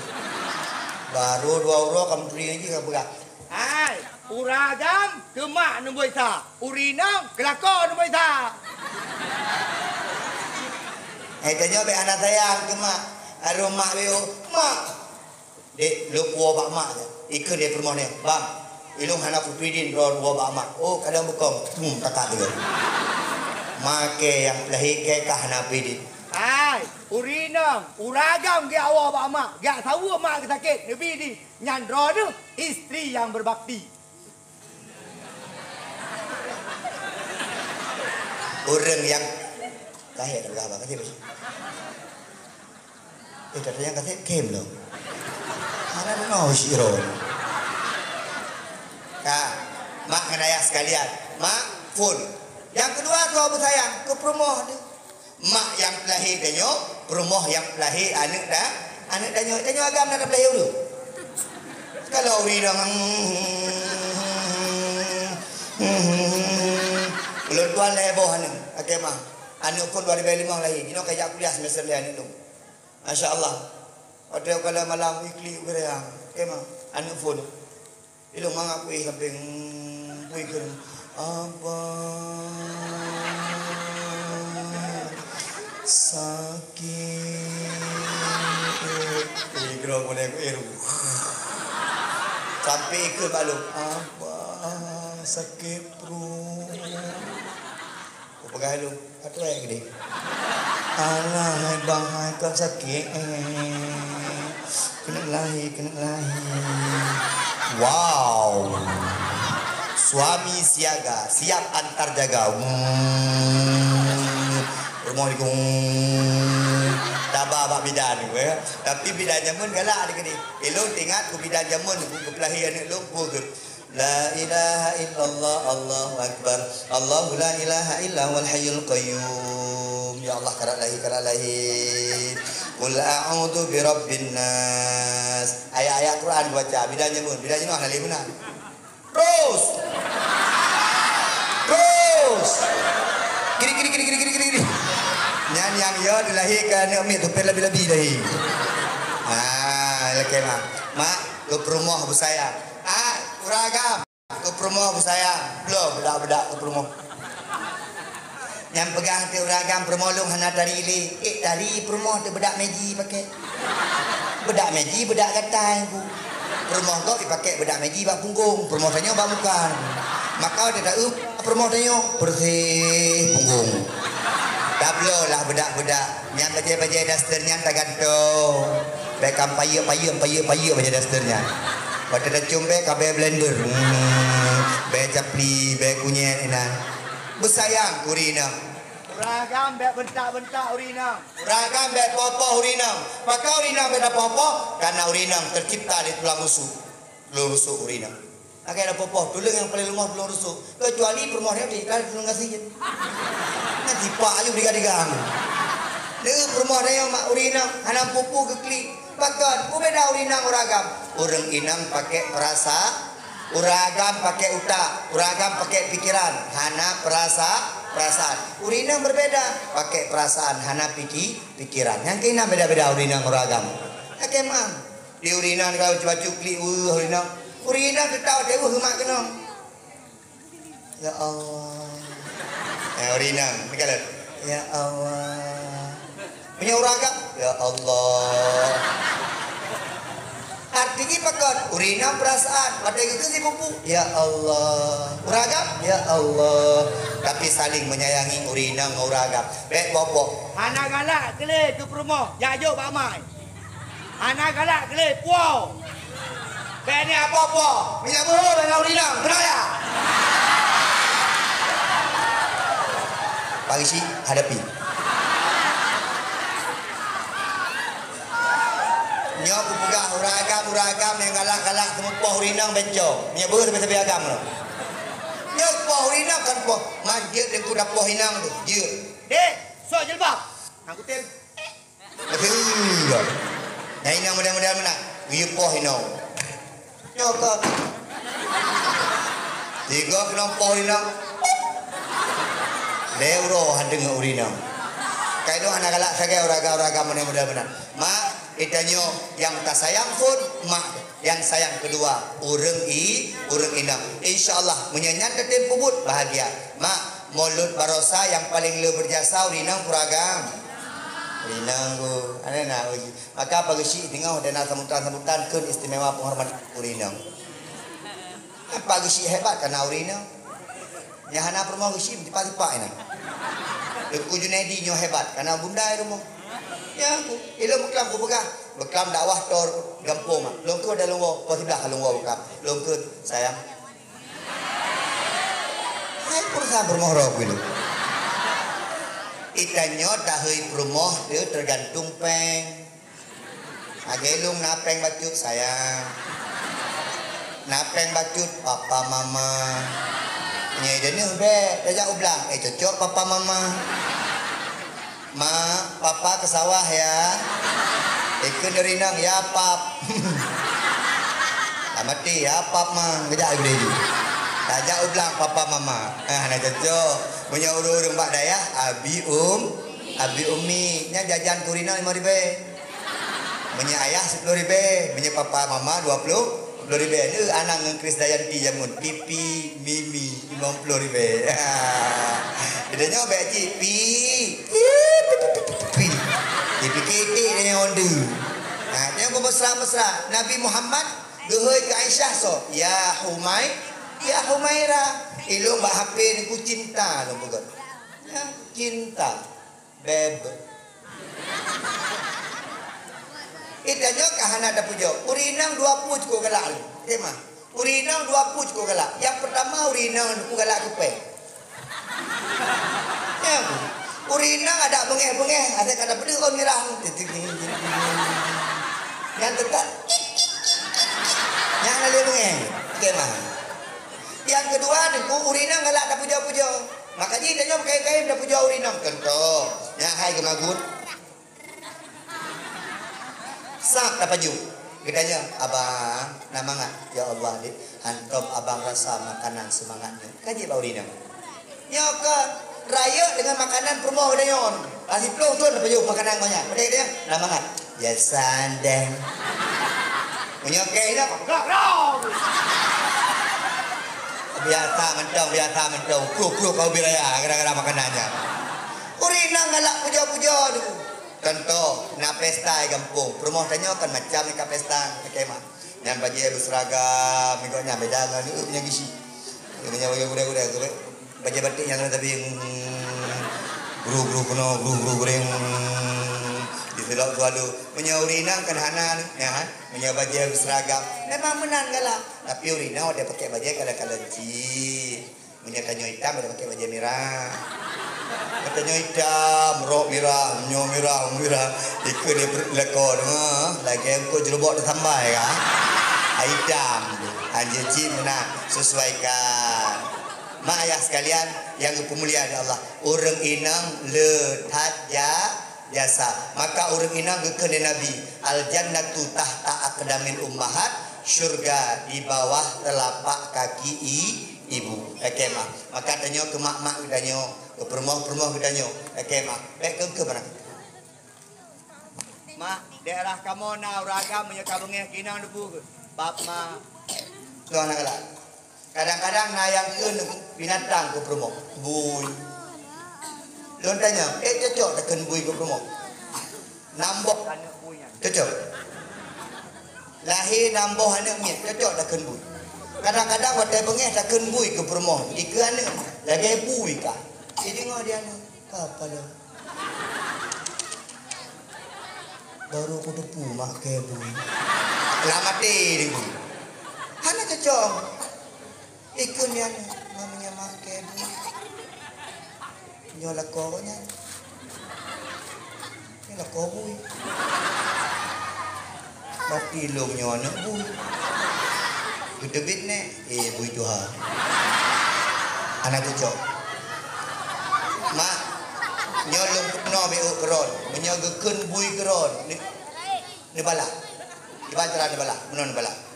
Barô dua uroe ka meuturi lagi ka peugah, "Hai, ureueng agam keu mak neumboi sa, ureueng inong keu lakoe neumboi sa." Hai, tanyoe bèk hana sayang keu mak. Areuh mak bèk, "Mak, Dek, lôn puwoe bak mak." Ikheun lé peurumoh nyan, "Bang, ilôn hana kupeue idin droe puwoe bak mak." "Oh, kadang beukong." Tum, takat lé. Makai nyang peulahé keu kah hana peue idin. Hai, ureueng inong, ureueng agam geujak woe bak mak, geujak saweue mak geusakét, neubi idin. Nyan droeneuh istri nyang beubakti. Ureueng nyang lahé dah peugah bak, kasih, kasih. Eh, dah nyang kasih, kem lom. Hana deungoe si Ron. Ka, mak ngon ayah sekalian. Mak, phôn. Nyang keudua, soe beusayang keu peurumoh teuh. Mak nyang peulahé tanyoe, peurumoh nyang peulahé aneuk ta-, aneuk tanyoe. Tanyoe agam na tapeulahé ureueng. Kalau ureueng inong, ulôn tuan lhèe boh aneuk, oke mah. Aneuk phôn dua ribèe limong lahé, jinoe ka jak kuliah semester lhèe aneuk lôn. Masya Allah. Watèe ka lheueh malam, iklik u geureueng, oke mah. Aneuk phôn. Ilôn mangat kuéh sampéng, kuéh kheun, "Abang, sakét." Eh, keudroe mulai kuéh. Sampé ikheun bak lôn, "Abang, sakét pruet." Kupeugah lôn, "Atoe geude." "Alah, hai bang, hai kon sakét, eh. Keuneuk lahé, keuneuk lahé." Wow. Suami siaga, siap antar jaga. Hmm. Rumoh di gung. Taba bak bidan, eh. Tapi bidan jameun galak di geude. Ilôn ingat ku bidan jameun, ku, ku peulahé aneuk lôn, ku geuh. La ilaha illallah, Allahu Akbar. Allahu la ilaha illa huwal hayyul qayyum. Ya Allah, karat lahé, karat lahé. Qul a'udzu birabbin nas. Ayat-ayat Quran baca, bidan jameun, bidan jameun hana lé meunan. Terus. Terus. Kiri, kiri, kiri, kiri, kiri, kiri, kiri. Nyan nyang yo dilahé keu aneuk miet tupet labi-labi lahé. Ah, lakèe mah. Mak, keu peurumoh beusayang. Ah, ureueng agam. Keu peurumoh beusayang, bloe beudak-beudak keu peurumoh. Nyang peugah teuh ureueng agam peurumoh lôn hana tari lé. Eh, tari peurumoh teuh beudak meji pakai. Beudak meji, beudak gatai ku. Peurumoh gob ipakai beudak meji bak punggong, peurumoh tanyoe bak muka. Maka watèe taeu peurumoh tanyoe, beureuséh punggong. Tabloe lah beudak-beudak. Nyan bajèe-bajèe daster nyan tagantong. Bèk kan payeuek, payeuek, payeuek, payeuek bajèe daster nyan. Watèe tacôm bèe ka bèe blender. Hmm, bèe capli, bèe kunyét inan. Beusayang keu ureueng inong. Ureueng agam bèk beuntak-beuntak ureueng inong. Ureueng agam bèk poh-poh ureueng inong. Pakon ureueng inong bèk tapoh-poh? Karena ureueng inong teucipta di tulang rusuk. Tulang rusuk ureueng inong. Lagèe na poh-poh, tuleueng nyang paleng leumoh tuleueng rusuk. Keucuali peurumoh nyoe tinggai tuleueng gasien. Nyan tipak aju diga-diga. Lé peurumoh nyoe mak ureueng inong hana pupu geuklik. Pakon? Peubeda ureueng inong ureueng agam. Ureueng inong pakai perasa-, ureueng agam pakai utak, ureueng agam pakai pikiran, hana perasa-, perasaan. Ureueng inong berbeda, pakai perasaan, hana piki-, pikiran. Nyang keunan beda-beda ureueng inong ureueng agam. Oke, mah. Di ureueng inong ka bacut-bacut klik, weueh ureueng inong. Ureueng inong teutap watèe weueh mak keunong. Ya Allah. Eh, ureueng inong, ni kalon. Ya Allah. Meunyoe ureueng agam, ya Allah. Artinya pakon? Ureueng inong perasaan, watèe geukheun sipupu, ya Allah. Ureueng agam, ya Allah. Tapi saling menyayangi ureueng inong ngon ureueng agam. Bèk boh-boh. Hana galak keu lé keu peurumoh, jak jok bak mai. Hana galak gleh puwoe. Bèk ni apo-apo, meunyoe beuhe bèk ngon ureueng inong, keunoe ya. Pak Geuchik, hadapi. Nyoe kupeugah ureueng agam, ureueng agam nyang galak-galak teumeupoh ureueng inong bèk cok. Meunyoe beuhe sabe-sabe agam nyoe. Nyoe poh ureueng inong kon poh, man jeuet teungku tapoh inong tu, jeuet. Dek, sok jilbab. Hang kutem. Beutôi. Nyang inong model-model meunan, geuyue poh inong. Nyoe kon. Tiga keunoe poh inong. Lhèe uroe han deungoe ureueng inong. Kai dong hana galak sagai ureueng agam-ureueng agam model-model meunan. Mak, geutanyoe nyang tasayang phôn mak, nyang sayang keudua ureueng i-, ureueng inong. Insya Allah, meunyoe nyan tatem peubuet, bahagia. Mak, mulut baroesa nyang paleng le beujasa ureueng inong peue agam? Ureueng inong, Bu. Ada na uji. Maka Pak Geuchik teungoh dan na sambutan-sambutan kheun istimewa penghormatan ureueng inong. Pak Geuchik hebat kana ureueng inong. Nyang hana peurumoh Geuchik tipak-tipak inong. Teungku Junaidi nyoe hebat kana bunda i rumoh. Ya, ku, ilong beuklam kupeugah, beuklam dakwah tor gampông mak. Lôn kheun dan lôn woe, poh siblah ka lôn woe beuklam. Lôn kheun, sayang. Hai peurumoh roh keunoe. Geutanyoe tahei peurumoh teuh teugantung péng. Lagèe lôn na péng bacut sayang. Na péng bacut papa mama. Nyoe ideh neuh bèk tajak u blang, eh cocok papa mama. Mak, papa ke sawah ya. Ikheun ureueng inong ya pap. Dah mati ya pap ma, geujak geude ju. Tajak u blang papa mama. Ah, hana cocok. Meunyoe ureueng-ureueng bak dayah, abi um, abi umi. Nyan jajan keu ureueng inong lima ribèe. Meunyoe ayah sepuluh ribèe, meunyoe papa mama dua puluh, dua puluh ribèe. Lé Anang ngon Krisdayanti jameun. Pipi, Mimi, limong puluh ribèe. Geutanyoe bèk cit pi. Pi. Dipike-ike deungon onde. Ha, tengok mesra-mesra. Nabi Muhammad geuhôi keu Aisyah soe? Ya Humai, ya Humaira. Ilong bak H P ni ku cinta lôn peugah. Ya, cinta. Beb. Geutanyoe ka hana tapujoe. Ureueng inong dua pue cukôp galak lé. Tema. Ureueng inong dua pue cukôp galak. Nyang peurtama ureueng inong cukôp galak keu péng. Ya, ureueng inong adak beungéh-beungéh, asai ka tapeudeuh ôn mirah. Nyang teuka. Nyang lagèe beungéh. Tema. Nyang keudua, teungku, ureueng inong galak tapujoe-pujoe. Maka jih tanyoe kayém-kayém tapujoe ureueng inong. Contoh, nyan hai geumagun. Sab tapajoh. Geutanyong, "Abang, na mangat?" "Ya Allah, Dek, hantom abang rasa makanan seumangat nyoe." Ka jih bak ureueng inong. Nyoe kon, rayeuk deungon makanan peurumoh geutanyoe. Ka siplôh thon tapajoh makanan geuh nyan. Padahai geutanyoe na mangat. Ya sandeng. Meunyoe kèe inong, biasa mantong, biasa mantong. Kruh-kruh ka ubit raya gara-gara makanan nyan. Ureueng inong galak pujoe-pujoe tu. Contoh, na pesta di gampông. Peurumoh tanyoe kan macam ka pesta, kayém. Nyan bajèe beuseuragam, nyan beda ngon, eh, nyang gisi. Nyang bajèe gurèe-gurèe, gurèe. Bajèe batik nyang tapi, hmm, gru-gru keunoe, gru-gru gurèe, hmm, diseulok sualu. Meunyoe ureueng inong kan hana, nyan, meunyoe bajèe beuseuragam, memang meunan galak. Tapi ureueng inong watèe pakèk bajèe kadang-kadang cit. Meunyoe tanyoe itam, ada pakai bajèe mirah. Meunyoe tanyoe itam, rok mirah, meunyoe mirah, mirah. Ikheun di perut leko teuma, lagèe eungkôt jeurubok teusambai ka. Itam. Hanjeuet cit meunan, sesuaikan. Mak ayah sekalian yang dipeumulia oleh Allah, ureueng inong le that ja-, jasa. Maka ureueng inong geukheun lé Nabi, "Al-jannatu tahta aqdamil ummahat," syurga di bawah telapak kaki i-, ibu. Oke, mah. Maka tanyoe keu mak-mak geutanyoe, keu peurumoh-peurumoh geutanyoe. Oke, mah. Bèk keu-keu barang. Mak, daerah kamoe na ureueng agam meunyoe ka beungèh keu inong debu, bab ma. Tuan na galak. Kadang-kadang na nyang kheun binatang keu peurumoh, bui. Lôn tanyong, "Eh, cocok takheun bui keu peurumoh?" Namboh aneuk bui nyan. Cocok. Lahé namboh aneuk miet, cocok takheun bui. Kadang-kadang watèe beungèh takheun bui keu peurumoh, dikeue aneuk lagèe bui ka. Jideungoe di aneuk, "Ka, ka lôn." Baru kuteupeue mak kèe bui. Lah maté di bui. Hana cocok. Ikun nyan, ma meunyoe makai bui. Nyoe lakoe nyan. Nyoe lakoe bui. Berarti lôn nyoe aneuk bui. Geuteubiet nèk, eh, bui tuha. Hana cocok. Mak, nyoe lôn peunoh beu keudroe. Meunyoe geukheun bui keudroe, ni, neubalah. Iban cara neubalah, meunoe neubalah.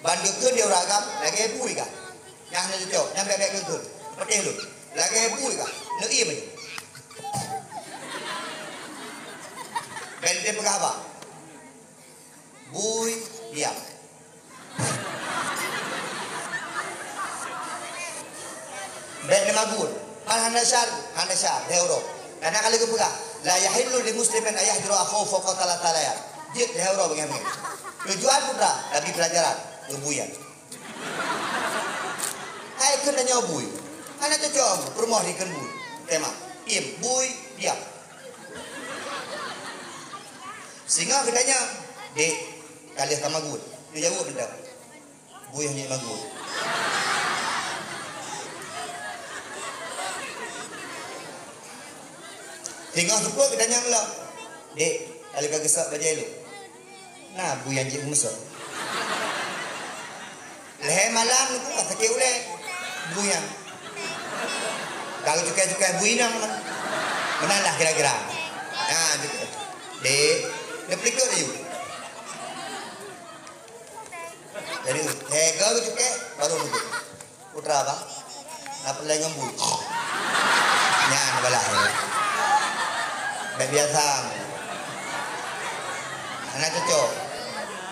Ban geukheun di ureueng agam, lagèe bui kah. Nyang hana cocok, nyang bèk-bèk geukheun. Peuteh lôn. Lagèe bui kah. Neuiem aja. Bèk neutem peugah haba. Bui, diam. Bèk neumagun. Hana syar, hana syar, lhèe uroe. Karena ka lheueh geupeugah, "La yahillu li muslimin an yahjura akhahu fawqa thalathati layal." Jeuet lhèe uroe beungèh-beungèh. Tujuan putra, tapi pelajaran, keubuian. Hai kheun tanyoe bui. Hana cocok, peurumoh dikheun bui. Tema, iem, bui, diam. Singoh geutanyong, "Dek, ka lheueh ka magun?" Neujaweueb mantong. Bui nyang magun. Teungoh seupôt geutanyong lom, "Dek, ka lheueh ka geusok bajèe lôn?" Na bui nyang jeuet meusok. Lhèe malam nyoe ka sakét ulèe. Bui nyan. Ka geucukai-cukai bui inong. Meunan lah kira-kira. Ha, cukai. Dek, neupeulikeut laju. Jadi, hèga geucukèe, baru lubuk. Putra bah, na peureulèe ngon bui. Nyan balah, ya. Bèk biasa. Hana cocok.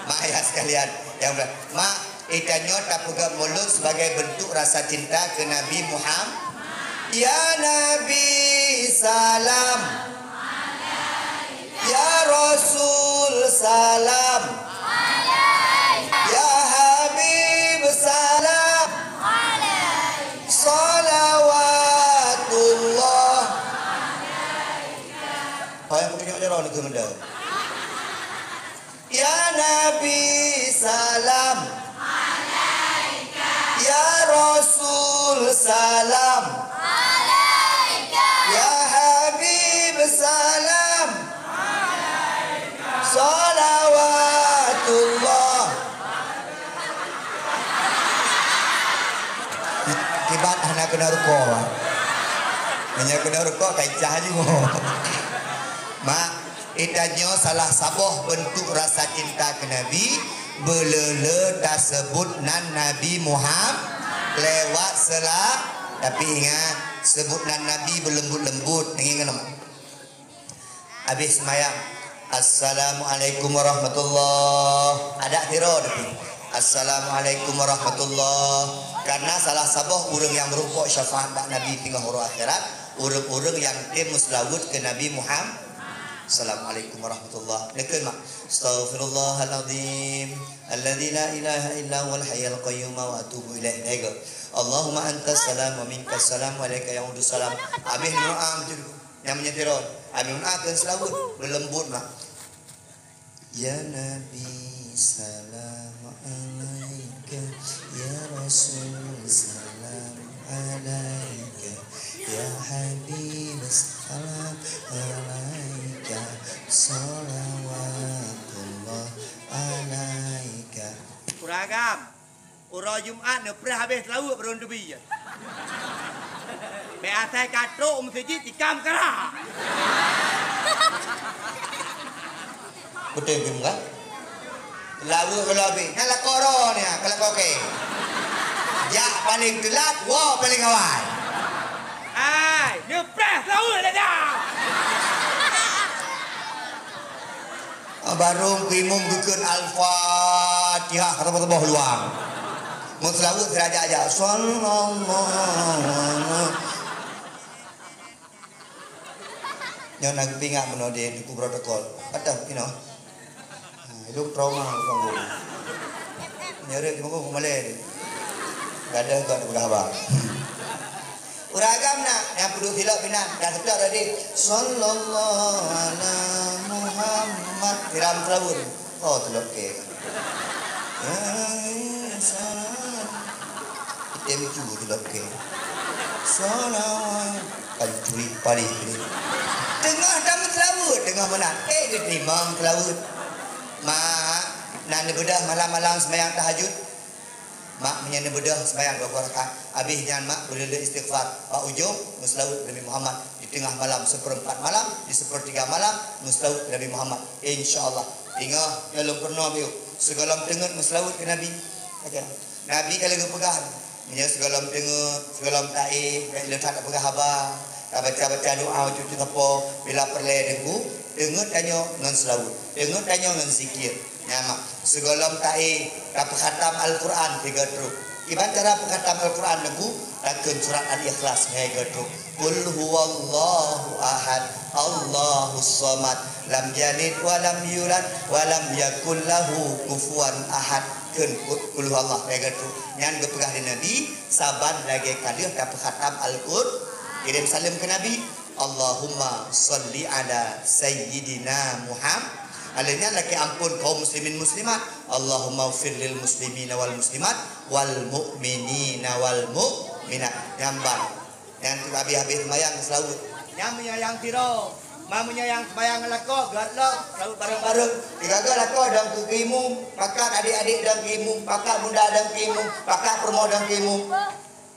Mak ayah sekalian, yang ber-, mak, geutanyoe tapeugöt mulod sebagai bentuk rasa cinta keu Nabi Muhammad. Ya Nabi, salam. Ya Rasul, salam. Ya Habib, salam. Salawatullah. Hai, aku tengok je orang ni, Komandan. Ya Nabi, salam. Ya Rasul, salam. Ya Habib, salam. Salawatullah. Kiban hana keunong rukok. Meunyoe keunong rukok, ka icah jih. Mak, Geutanyoe salah saboh beuntuk rasa cinta keu Nabi, beuleu-leu taseubut nan Nabi Muhammad lewat sela-, tapi ingat, seubut nan Nabi beuleumbut-leumbut, ingat ngon. Habéh seumayang, "Assalamualaikum warahmatullah." Adak sidroe tapi, "Assalamualaikum warahmatullah." Karena salah saboh ureuëng nyang meurumpok syafaat bak Nabi teungoh uroe akhirat, ureuëng-ureuëng nyang tem meuseulaweuet keu Nabi Muhammad. Assalamualaikum warahmatullah. Neukheun mak. Astaghfirullahalazim. Alladzi la ilaha illa huwal hayyul qayyum wa atubu ilaih. Lhèe goe. Allahumma antas salam wa minkas salam wa ilaika ya'udus salam. Habéh neudoa beutôi. Nyang meunyeteron. Habéh neudoa keu seulaweuet. Beuleumbot mak. Ya Nabi, salam alaika. Ya Rasul, salam alaika. Ya Habib, salam alaika. Salawatullah alaika. Ureuëng agam, uroe Jumat neupreh habéh seulaweuet baru neuteubi. Bèk asai ka trok u meuseujid tikam kara. Beutôi, Bim, kan? Laweuek lôn abéh. Nyan lakoe droe nyan, ka lakoe kèe. Jak paleng teulat, woe paleng awai. Hai, neupreh laweuek dah dah. Ah, barô keu imum geukheun Al-Fatihah, ka saboh-saboh luang. Meuseulaweuet sira jak-jak. Sallallahu alaihi. Nyoe na geupeuingat bunoe di Teungku Protokol. Ateueh inoe. Ha, ilôn trauma keu sombong. Nyoe rhot di muka malèe. Gadoh gak peugah haba. Ureuëng agam na, nyang peuduek silop inan, dan seutôt tadi. Sallallahu ala Muhammad. Siram seulaweuet. Oh, teulok kèe. Hai, salam. Item tu tu lagi. Salam. Kan curi paling ni. Tengah tamu selawat, tengah mana? Eh, dia terima selawat. Mak, nak bedah malam-malam sembahyang tahajud. Mak meunyan neubeudôh sembahyang dua ploh rakaat, abéh nyan mak beuleuleuk istighfar. Bak ujong, meuseulaweuet Nabi Muhammad. Di teungoh malam, seupeurempat malam, di seupeurtiga malam, meuseulaweuet Nabi Muhammad. Insya Allah. Ingat, nyoe lôn peurunoe biôh. Sigohlom teungeut meuseulaweuet keu Nabi. Oke. Nabi ka lheueh geupeugah, meunyoe sigohlom teungeut, sigohlom taéh, bèk le that tapeugah haba, tabaca-baca doa cucu sapo, bila peureulèe Teungku, teungeut tanyoe ngon seulaweuet, teungeut tanyoe ngon zikir. Nyan mak, sigohlom taéh, tapeukhatam Al-Quran tiga trok. Kiban cara peukhatam Al-Quran Teungku, takheun surat Al-Ikhlas tiga trok. Qul huwallahu ahad, Allahus samad, lam yalid wa lam yulad, wa lam yakul lahu kufuwan ahad. Kheun qul huwallah tiga trok. Nyan geupeugah lé Nabi, saban lagèe ka lheueh tapeukhatam Al-Quran. Kirém saleuem keu Nabi. Allahumma shalli ala sayyidina Muhammad. Alèh nyan lakèe ampôn kaum muslimin muslimat. Allahumma ighfir lil muslimina wal muslimat wal mu'minina wal mu'minat. Nyan ban. Nyan tu habéh-habéh seumayang seulaweuet. Nyan meunyoe nyang sidroe. Ma meunyoe nyang seumayang lakoe, göt lom, seulaweuet bareng-bareng. Sigaga lakoe dong keu imum, pakat adék-adék dong keu imum, pakat bunda dong keu imum, pakat peurumoh dong keu imum.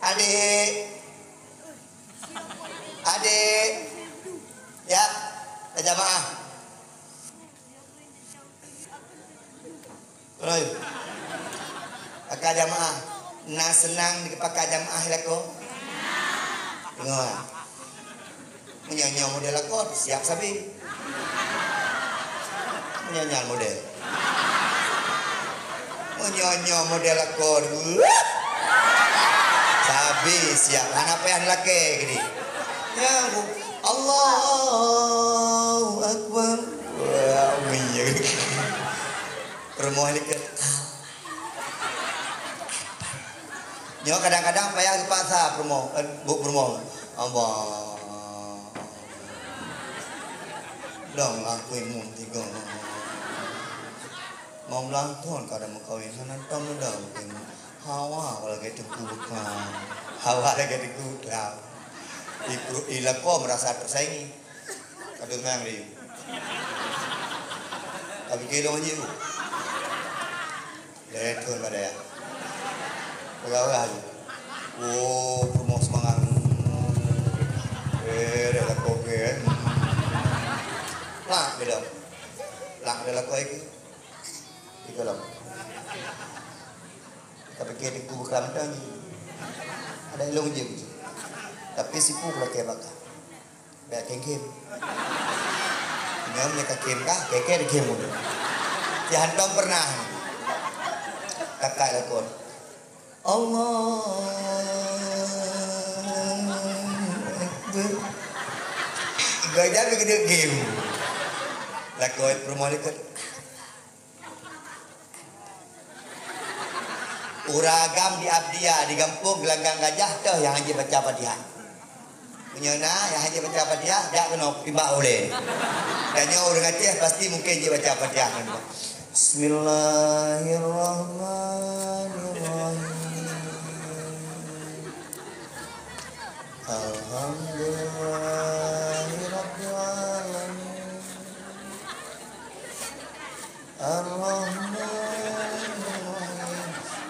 Adék. Adék. Ya, tajamaah. Oi. Pakat jamaah. Na seunang dipakat jamaah lakoe? Deungö. Meunyoe nyoe model lakoe, siap sabe. Meunyoe nyan model. Meunyoe nyoe model lakoe, sabe siap. Hana payah lakèe keudéh. Nyan, Allahu Akbar. Wah, umi. Peurumoh likot. Nyoe kadang-kadang payah geupaksa peurumoh, eh, bu peurumoh. Allah. Dong aku imum tiga. Mau meulangkon ka ada meukawen, hana tom dong aku imum. Hawa lagèe teungku bukang. Hawa lagèe teungku bukang. Iku, ilakoe meurasa teusaingi. Ka teunang lé. Tapi keu lôn jih. Lé thôn bak dayah. Peugah-peugah lé. Oh, peurumoh seumangat. Eh, dah lakoe ke, eh. Plak beda. Plak dah lakoe ke. Tiga lom. Tapi ke teungku bukang mantong jih. Ada ilong jih. Tapi sipu lakèe baka. Bèk kém-kém. Nyoe meunyoe ka kém kah, kém-kém dikém ulôn. Nyan hantom pernah. Kakak lakoe. Allahu Akbar. Gajah keu kém. Lakoe peurumoh likot. Ureueng agam di Abdia, di gampông Gelanggang Gajah, toh nyang hanjeuet baca Fatihah. Meunyoe na nyang hanjeuet baca Fatihah, jak keunoe timbak ulèe. Dan nyoe ureueng Aceh pasti mungken jeuet baca Fatihah ngon. Bismillahirrahmanirrahim. Alhamdulillahirabbil alamin. Ar-Rahmanir-Rahim.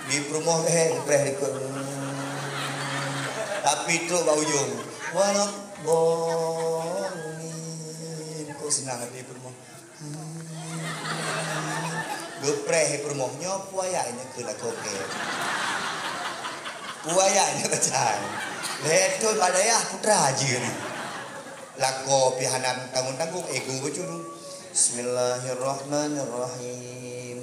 Di peurumoh, eh, geupreh likot. Tapi trok bak ujong. Waladhdallin. Kok seunang até peurumoh. Geupreh peurumoh. Nyoe peue ayat nyoe keu lakoe kèe. Peue ayat nyoe baca. Lhèe thôn bak dayah putra jih ni. Lakoe pih hana tanggung-tanggung, ego bacut. Bismillahirrahmanirrahim.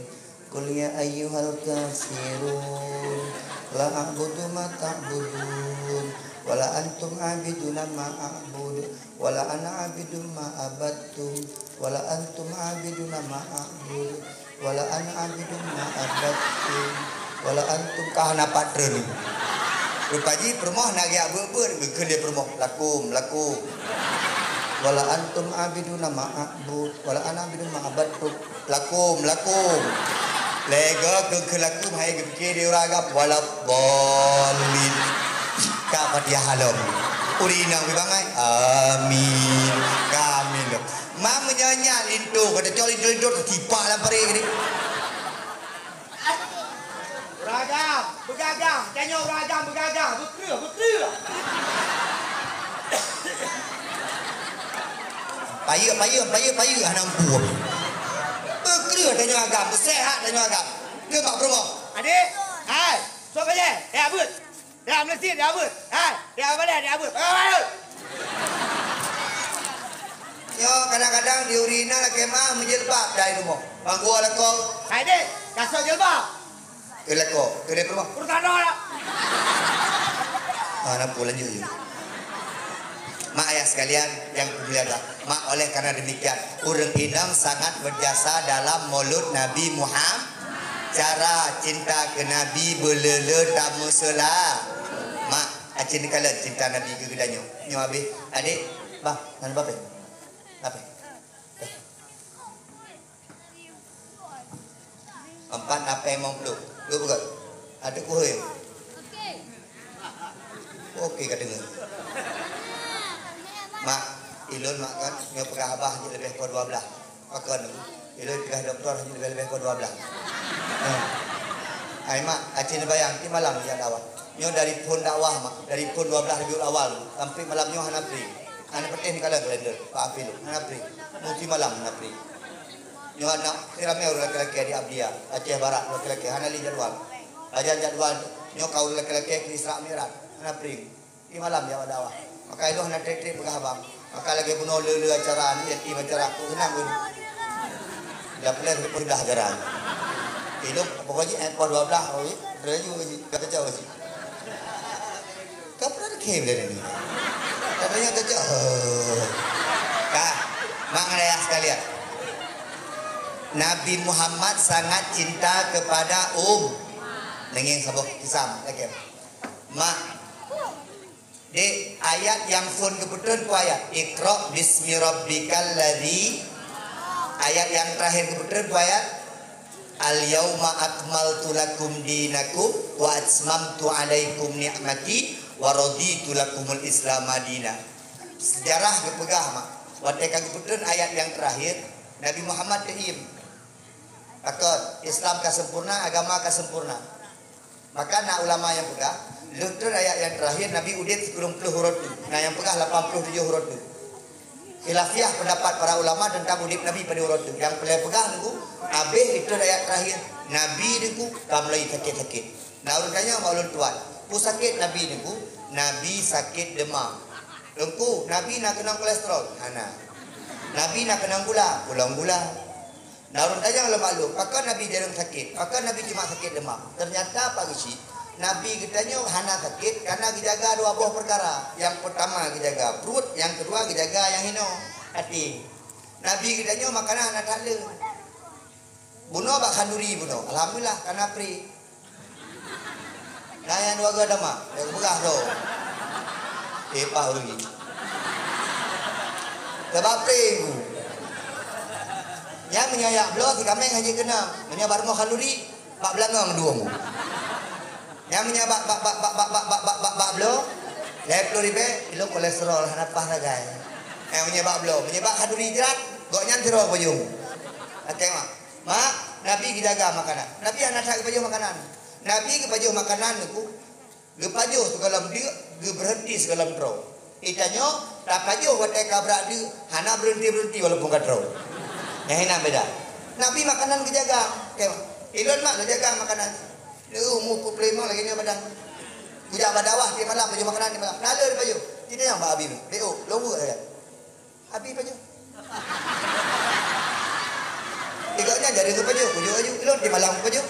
Qul ya ayyuhal kafirun, la a'budu ma ta'budun, wa la antum 'abiduna ma a'bud, wa la ana 'abidun ma abattum, wa la antum 'abiduna ma a'bud, wa la ana 'abidun ma abattum, wa la antum, ka hana pat treun. Rupa jih peurumoh na geujak beuet-beuet, geukheun lé peurumoh, "Lakum, lakum." "Wa la antum 'abiduna ma a'bud, wa la ana 'abidun ma abattum." "Lakum, lakum." Lego keu keu laku hai geupike di uragam waladdallin. Ka Fatihah halom. Uri inong bi bangai. Amin. Ka amin lom. Mam meunyoe nyan linto, ka teucok linto-linto, tipak lam parit ni. Uragam, beugagah. Tanyoe uragam beugagah. Beukreue, beukreue. Payeuek, payeuek, payeuek, payeuek hana mampu. Beukreue tanyoe agam, beuseuhat tanyoe agam. Keu bak peurumoh. Adik, hai, soe bajée? Dak beuet. Dak meuleusit, dak beuet. Hai, dak balée, dak beuet. Hai, hai. Nyoe kadang-kadang di urina lakée meuah meujilbab dari rumoh. Bang gua lakoe. Hai dek, kasok jilbab. Keu lakoe, keu di peurumoh. Urusan droe dak? Ah, na peue lanjut je. Mak ayah sekalian yang kuliah dah. Mak, oleh karena demikian, ureueng inong sangat berjasa dalam Maulud Nabi Muhammad. Cara cinta ke Nabi beulele tameusela. Mak, aci neukalon cinta Nabi keu geutanyoe. Nyoe habéh, adik, bah, nan bape? Bape? Empat lapang limong puluh. Dua puluh. Ada kuhoi. Oke, ka deungoe. Mak, ilôn mak kan, nyoe peugah abah jeuet leubeh ko dua belas. Pakon, ilôn peugah doktor jeuet leubeh-leubeh ko dua belas. Hmm. Hai mak, aci neubayang, ti malam jak dakwah. Nyoe dari phon dakwah mak, dari phon dua belas Rabiul Awal sampai malam nyoe hana free. Hana peuteh neukalon kalender, Pak Afil, hana free. Musti malam hana free. Nyoe na ramé ureueng lakée-lakée di Abdia, Aceh Barat, ureueng lakée-lakée hana lé jadwal. Pajan jadwal nyoe ka ureueng lakée-lakée keu Isra Mi'raj, hana pring. Di malam jak dakwah. Maka ilôn hana trép-trép peugah abang. Maka lagée bunoe le-le acara, aneuk yatim acara, kok keunong ulôn. Dah peuleueh peudah acara. Ilôn pokok jih, eh, poh dua belas, oh, terus juga jih, dah kacau jih. Ka pernah dikhem dari ni. Katanya kacau. Ka, mak ngon ayah sekalian. Nabi Muhammad sangat cinta kepada um. Nengeng saboh kisam, lagi. Mak. Dek, ayat nyang phon geupeutrön peue ayat? Iqra bismi rabbikal ladzi. Ayat nyang terakhir geupeutrön peue ayat? Al-yauma akmaltu lakum dinakum wa atmamtu alaikum ni'mati wa raditu lakumul Islama dina. Sejarah geupeugah mak, watée ka geupeutreun ayat nyang teurakhir, Nabi Muhammad teuiem. Pakon, Islam ka sempurna, agama ka sempurna. Maka na ulama nyang peugah, lheueh treun ayat nyang teurakhir, Nabi udeb sikureueng ploh uroe teuk. Na nyang peugah lapan ploh tujoh uroe teuk. Khilafiah pendapat para ulama tentang udeb Nabi padum uroe teuk. Nyang peureulée peugah nunggu, abéh geutreun ayat terakhir, Nabi nunggu ka mulai sakét-sakét. Na ureuëng tanyong bak ulôn tuan, peue sakét Nabi nunggu? Nabi sakét demam. Teungku, Nabi na keunong kolesterol? Hana. Nabi na keunong gula? Ulôn gula. Na ureuëng tanyong lom bak lôn, pakon Nabi jareueng sakét? Pakon Nabi cuma sakét demam? Ternyata Pak Geuchik, Nabi geutanyoe hana sakét karena geujaga dua boh peukara. Nyang peutama geujaga pruet, nyang keudua geujaga nyang hinoe, até. Nabi geutanyoe makanan hana that le. Bunoe bak khanduri bunoe, alhamdulillah, kana pri. Na nyang dua geuh dama, nyang peugah tu. Eh, pah ureuëng. Sabab pri ku. Nyang meunyoe jak bloe si kaméng hana keunong. Meunyoe bak rumoh khanduri, bak beulangong dueng. Nyang meunyoe bak, bak, bak bloe, lhée ploh ribée, ilôn kolesterol hana paih sagai. Nyang meunyoe bak bloe, meunyoe bak khanduri jrat, gobnyan sidroe pajôh. Até mak. Mak, Nabi geujaga makanan. Nabi hana that geupajoh makanan. Nabi geupajoh makanan nunggu, geupajoh sigohlom deuk, geubeurhenti sigohlom troe. Geutanyoe, tapajoh watée ka brat deuk, hana beurhenti-beurhenti walaupun ka troe. Nyang hinan beda. Nabi makanan geujaga. Oke, Mak. Ilôn mak geujaga makanan. Lheueh umu peuet ploh limong lagée nyoe badan. Kujak bak dakwah tiep malam, pajoh makanan tiep malam. Lalu dipajoh. Geutanyoe bak Abi, B O, lôn buet sagai. Abi pajoh. Tiga nyan jadi ke pajoh, pajoh aju. Ilôn di malam pajoh.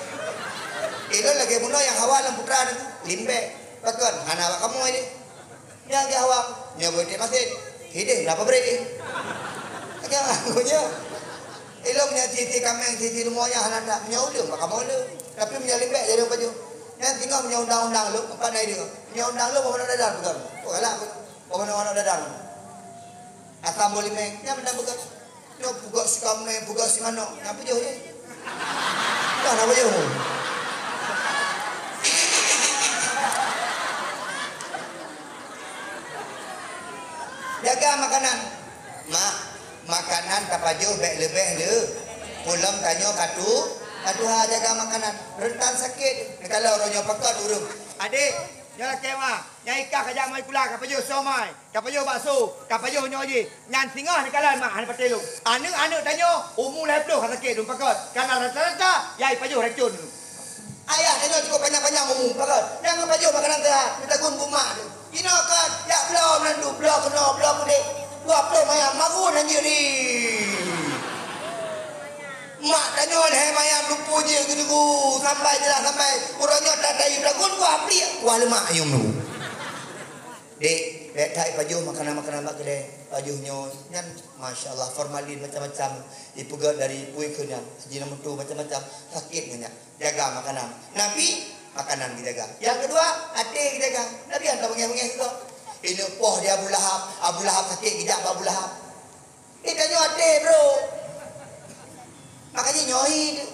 Ilôn lagée bunoe nyang hawa lam putra ni. Limbek. Pakon, hana awak kamoe ni. Nyang di hawa, nyoe buet di masjid. Hideh berapa beri? Lagée aku nyoe. Ilôn nyan sisi kaméng, sisi rumoh nyan hana that. Nyoe uleueng, bak kamoe uleueng. Tapi meunyoe limbek jadi pajoh. Nyan singoh meunyoe undang-undang lôn, empat nai dia. Meunyoe undang lôn, mana dadar pegang. Oh, galak. Oh, mana-mana dadar. Asam boh limeng, nyan meunan peugah. Nyoe peugah si kaméng, peugah si manok, nyan peujeuh jih. Dah na pajoh. Jaga makanan. Mak, makanan tapajoh bék leubeh le. Peulom tanyoe katu, katuha jaga makanan. Rentan sakét. Kalau uroe nyoe pakon ureuëng. Adék, nyoe lakée ma. Nyang ikah kajak mai kula kapajoh somai. Kapajoh bakso, kapajoh nyoe jih. Nyan singoh neukalon mak hana patéh lôn. Aneuëk-aneuëk tanyoe umu lhée ploh ka sakét lôn pakon. Karena rata-rata yai pajoh racun. Ayah tanyoe cukup panyang-panyang umu pakon. Nyang kapajoh makanan seuhat, neutagun bak mak teuh. Inoe kon, jak bloe meunan dum, bloe keunoe, bloe keudéh. Dua ploh mayam magun hanjeuet jih. Mak tanyoe lhée mayam lumpur jih geudeungoe sampai jeulaih sampai uroe nyoe tatai tagun kuah pliek, kuah leumak ayong nyoe. Dek, bék that ipajoh makanan-makanan bak keudè, pajoh nyoe nyan, masya Allah, formalin macam-macam, ipeugöt dari pui keu nyan, Ajinomoto macam-macam, sakét ngon nyan. Jaga makanan. Nabi, makanan geujaga. Nyang keudua, até geujaga. Nabi hana beungéh-beungéh sigoe. Ineuk poh di Abu Lahab, Abu Lahab sakét geujak bak Abu Lahab. Eh, tanyoe até, bro. Makajih nyoe hi tu.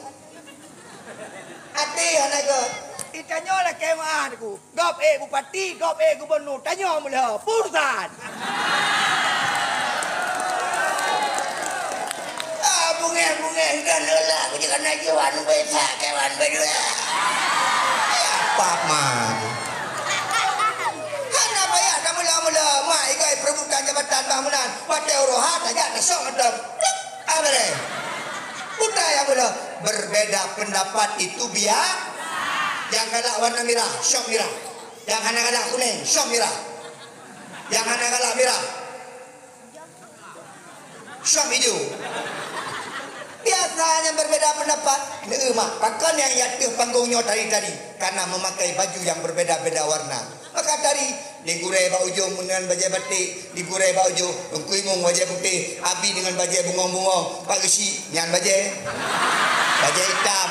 Até hana göt. Eh, tanyoe lakée meu'ah teungku. Gob ék bupati, gob ék gubunur. Tanyoe meulhö. Pusat. Ah, bungéh-bungéh kan lelak ku jih kana jiwan besak kewan berdua. Apa ma? Hana payah kameula-meula, mak igai perebutan jabatan bah meunan. Watée uroe ha tajak tasok mantong. Pluk! Abéh. Utai nyang beulah, berbeda pendapat itu bia-, nyang galak warna mirah, syok mirah. Nyang hana galak kunéng, syok mirah. Nyang hana galak mirah, syok ijo. Biasa nyang berbeda pendapat, neueu mak, pakon nyang di ateueh panggong nyoe tari-tari, karena memakai baju yang berbeda-beda warna. Maka tari, di gurée bak ujong meunan bajée batik, di gurée bak ujong, Teungku Imum bajée putéh, Abi deungon bajée bungong-bungong, Pak Geuchik nyan bajée, bajée itam,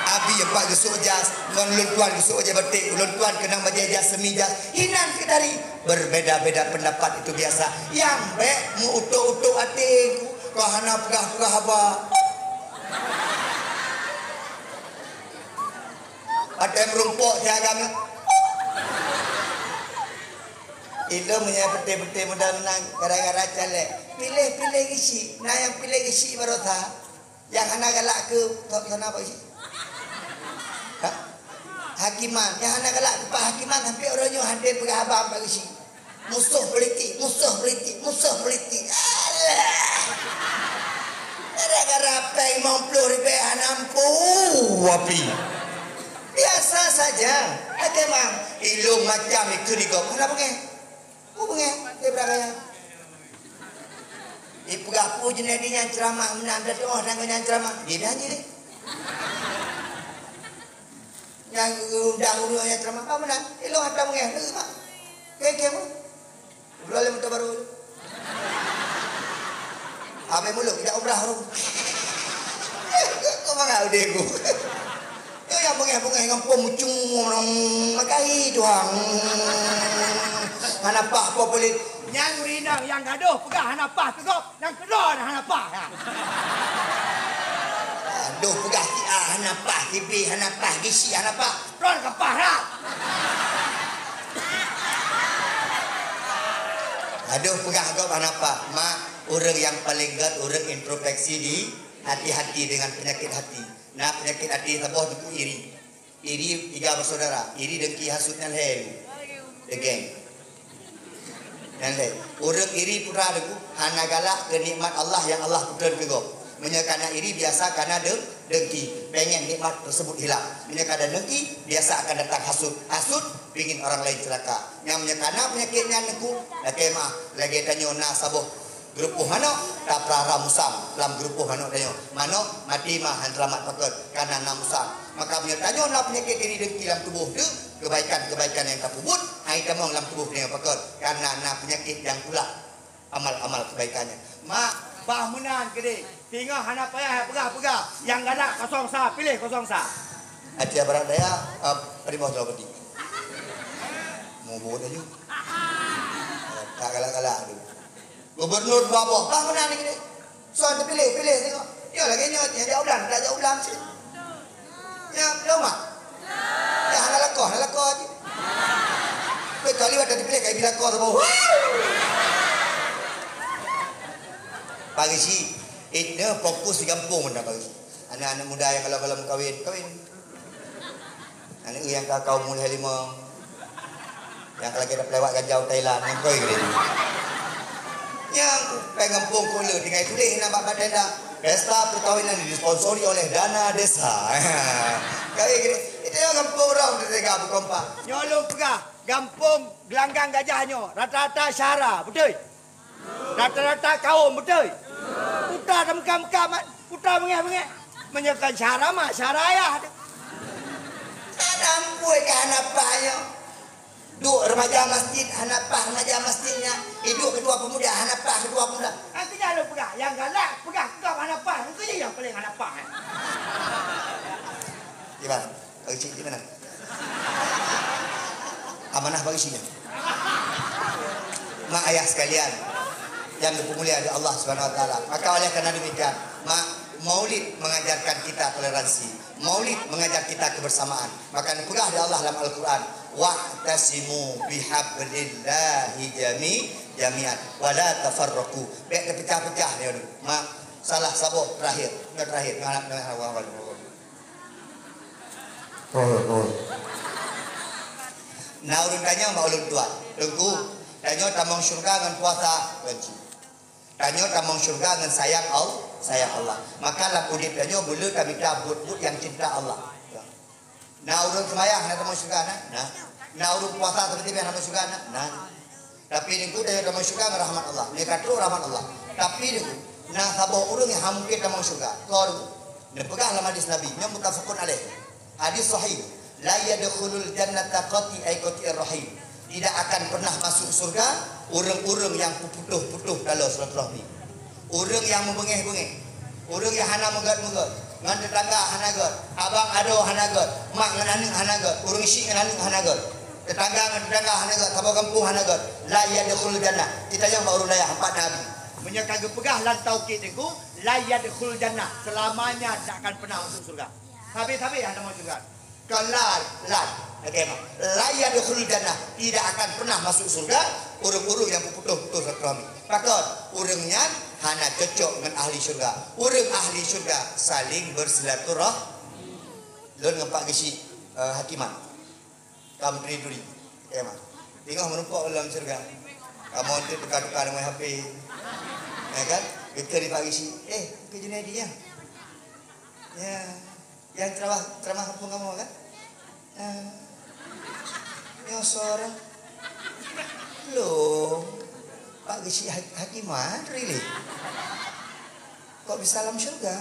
Abi pat geusok jas, ngon ulôn tuan geusok bajée batik, ulôn tuan keunong bajée jas semi jas, hinan keu tari. Berbeda-beda pendapat itu biasa. Nyang bék meu-utok-utok até, kah hana peugah-peugah haba. Watée meurumpok siagam nyoe. Ilôn meunyoe peuté-peuté muda meunan gara-gara caleg. Piléh-piléh Geuchik, na nyang piléh Geuchik baroesa. Nyang hana galak keu, keu, keu na Pak Geuchik? Ha? Hakiman. Nyang hana galak keu Pak Hakiman sampai uroe nyoe hana peugah haba Pak Geuchik. Musoh politik, musoh politik, musoh politik. Alah. Gara-gara péng limong ploh ribèe hana mampu, api. Biasa saja. Até mang, ilôn macam ikeu di gob. Hana beungéh. Mu beungéh, dia beragaya. Ipeugah peue jeunèh di nyan ceramah meunan, dah teuh dan nyan ceramah. Dia dah jadi. Nyang undang ureueng nyang ceramah, "Apa meunan?" "Ilôn hantom ngeeh lé, Mak." "Keu, keu, Mak." Uroe lé moto barô. Abéh muluk, jak umrah baru. Kok mangat udép ku? Kau nyang beungéh-beungéh ngon pom mucung, makai Tuhan. Hana paih po peulét. Nyang rinang nyang gadoh peugah hana paih keu gob. Nyang keudroe hana paih, ha. Adoh peugah si A hana paih, si B hana paih, si C hana paih. Droe ka paih, ha. Adoh peugah gob hana paih. Mak, ureueng nyang paleng gèt ureueng introspeksi di hati-hati dengan penyakit hati. Na penyakit hati saboh teungku iri. Iri tiga bersaudara, iri dengki hasut nyan lhèe. Degeng. Nyan lhèe. Ureueng iri putra teungku hana galak keu nikmat Allah nyang Allah peutreun keu gob. Meunyoe kana iri biasa kana de-, dengki, pengen nikmat tersebut hilang. Meunyoe kana dengki, biasa akan datang hasut. Hasut pingin orang lain celaka. Nyang meunyoe kana penyakit nyan teungku, lakèe meu'ah, lagèe tanyoe na saboh Geurupoh manok, tapeurara musang lam geurupoh manok tanyoe. Manok maté ma han seulamat pakeue, kareuna na musang. Maka meunyoe tanyoe na peunyakét iri dengki lam tuboh teuh, keubaikan-keubaikan nyang tapeubuet han jitamong lam tuboh tanyoe pakeue, kareuna na peunyakét nyang tulak amal-amal keubaikan nyan. Mak, bah meunan keudéh, singoh hana payah peugah-peugah, nyang galak kosong sa, piléh kosong sa. Aceh Barat Daya, eh, Prima Selapati. Mubuet laju. Tak galak-galak tu. Gubernur dua boh, bah meunan lagèe nyoe. Soe teupiléh, piléh tengok. Nyoe lagèe nyoe, nyang jak u blang, tak jak u blang cit. Nyan, nyan mak. Ya, hana lakoe, hana lakoe cit. Kecuali watèe teupiléh ka ibi lakoe saboh. Pak Geuchik, itu fokus di gampông benda Pak Geuchik. Aneuk-aneuk muda nyang kalon-kalon meukawen, kawin. Aneuk nyang ka kaum mulai lima. Nyang ka lagèe dapeulewa gajau Thailand, nyang koi geude. Nyang péng gampông kok le tinggai tuléh na bak tenda. Pesta perkawinan disponsori oleh dana desa. Kawin geude. Itu nyang gampông urang teuga beukompak. Nyoe lôn peugah, gampông Gelanggang Gajah nyoe rata-rata syara, beutôi? Rata-rata kaum, beutôi? Putra tameuka-meuka mat, putra beungéh-beungéh. Meunyoe kon syara mak, syara ayah. Tadam pue ka hana paih nyoe. Duek remaja masjid hana paih remaja masjid nyan. Iduek ketua pemuda hana paih ketua pemuda. Angkeujah lôn peugah, nyang galak peugah gob hana paih, angkeujih nyang paleng hana paih. Gimana? Pak Geuchik di mana? Amanah Pak Geuchik nyan. Mak ayah sekalian yang dipeumulia oleh Allah Subhanahu wa taala. Maka oleh karena demikian, mak, Maulid mengajarkan kita toleransi. Maulid mengajar kita kebersamaan. Maka dipeugah oleh Allah dalam Al-Quran, "Wa'tasimu bihablillahi jami-, jami'an wa la tafarraqu." Bèk tapeucah-peucah dia dulu. Mak, salah saboh terakhir. Yang terakhir. Na ureueng tanyong bak ulôn tuan, "Teungku, tanyoe tamong syeuruga ngon puasa?" Kon cit. "Tanyoe tamong syeuruga ngon sayang Al-, sayang Allah. Maka lam udép tanyoe beu le tamita buet-buet nyang cinta Allah." Na ureueng seumayang hana tamong syeuruga, na? Na. Na ureueng puasa seperti biasa hana tamong syeuruga, na? Na. Tapi Teungku, tanyoe tamong syeuruga ngon rahmat Allah. Nyoe ka trok rahmat Allah. Tapi Teungku, na saboh ureueng nyang hana mungken tamong syeuruga. Kon Teungku. Neupeugah lam hadis Nabi, nyoe muttafaqun alaih. Hadis sahih. "La yadkhulul jannata qati', ay qati'ir rahim." Tidak akan pernah masuk syeuruga ureueng-ureueng nyang peuputoh-putoh taloe silaturahmi. Ureueng nyang meubeungéh-beungéh, ureueng nyang hana meugét-meugét, ngon teutangga hana gét, abang adoe hana gét, mak ngon aneuk hana gét, ureueng syik ngon aneuk hana gét, teutangga ngon teutangga hana gét, saboh gampông hana gét, la yadkhulul jannah. Geutanyoe bak ureueng dayah, empat nabi. Meunyoe ka geupeugah lam taukid Teungku, la yadkhulul jannah, seulamanya tidak akan pernah masuk syeuruga. Habéh-habéh hana masuk syeuruga. Kon la, la, oke, mak. La yadkhulul jannah, tidak akan pernah masuk syeuruga ureueng-ureueng nyang peuputoh-putoh silaturahmi. Pakon? Ureueng nyan hana cocok ngon ahli syeuruga. Ureueng ahli syeuruga saling bersilaturah-, lôn ngon Pak Geuchik, eh, Hakiman. Ka meuturi-turi. Oke, mak. Teungoh meurumpok lam syeuruga. Kamoe tu tukar-tukar nomor H P. Ya kan? Geukheun di Pak Geuchik. "Eh, keu Junaidi, ya?" "Ya." "Nyang ceramah, ceramah kampung kamoe kan?" "Eh, nyoe soe?" "Lôn, Pak Geuchik Ha-, Hakiman, really." "Kok bisa lam syeuruga?"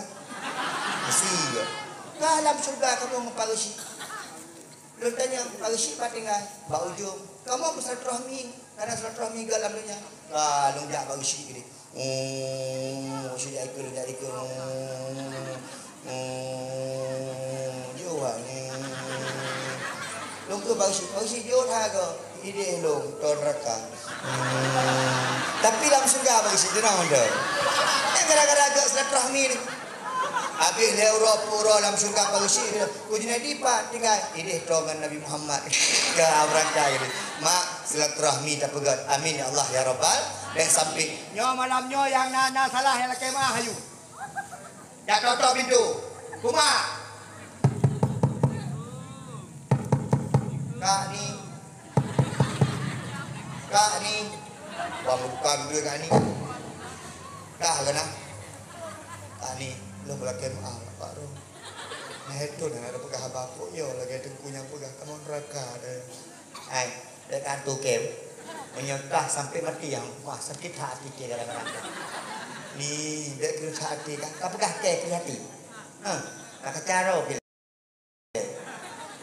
"Meusti, ya." "Bah lam syeuruga kamoe ngon Pak Geuchik." Lôn tanyong, "Pak Geuchik pat tinggai?" "Bak ujong." "Kamoe meusilaturahmi, karena silaturahmi gét lam donya." Ka lôn jak Pak Geuchik keudéh. Oh, Pak Geuchik jak ikeue, lôn jak ikeue. Oh, oh, jeuet, eh. Lôn keu Pak Geuchik, "Pak Geuchik jeuet that keu?" "Idéh lôn, tô neuraka." Hmm. Tapi lam syeuruga Pak Geuchik, teunang anda. Eh, gara-gara gét silaturahmi ni. Habéh lhèe uroe, peuet uroe lam syeuruga Pak Geuchik, "Keu Junaidi pat tinggai?" "Idéh tô ngon Nabi Muhammad." Ka beurangkat gitu. Mak, silaturahmi tapeugét. Amin ya Allah ya Rabbal. Bèk sampai. Nyoe malam nyoe nyang na, na salah nyang lakèe meu'ah, ayu. Jak tôp-tôp pintoe. Kumat. Kak ni. Kak ni. Bang bukan dia kak ni. Kah kena. Kak ni. Lôn lakèe meu'ah, Pak Roh. Nah, itu dah ada peugah haba kok yo lagèe teungku nyang peugah kamoe neuraka deh. Hai, dek antu kem. Meunyoe kah sampai mati nyang, wah, sakét hati keu gara-gara. Ni, dek keu hati kan. Ka peugah keu hati. Ha, ka kacaro keu.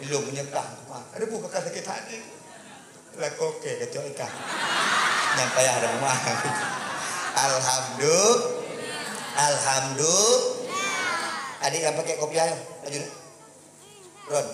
Ilung meunyoe kah, wah, ada buka ka sakét hati. Lakoe kacok ikan. Nyang payah ada rumah. Alhamdulillah. Alhamdulillah. Adik yang pakai kopiah, laju. Ron.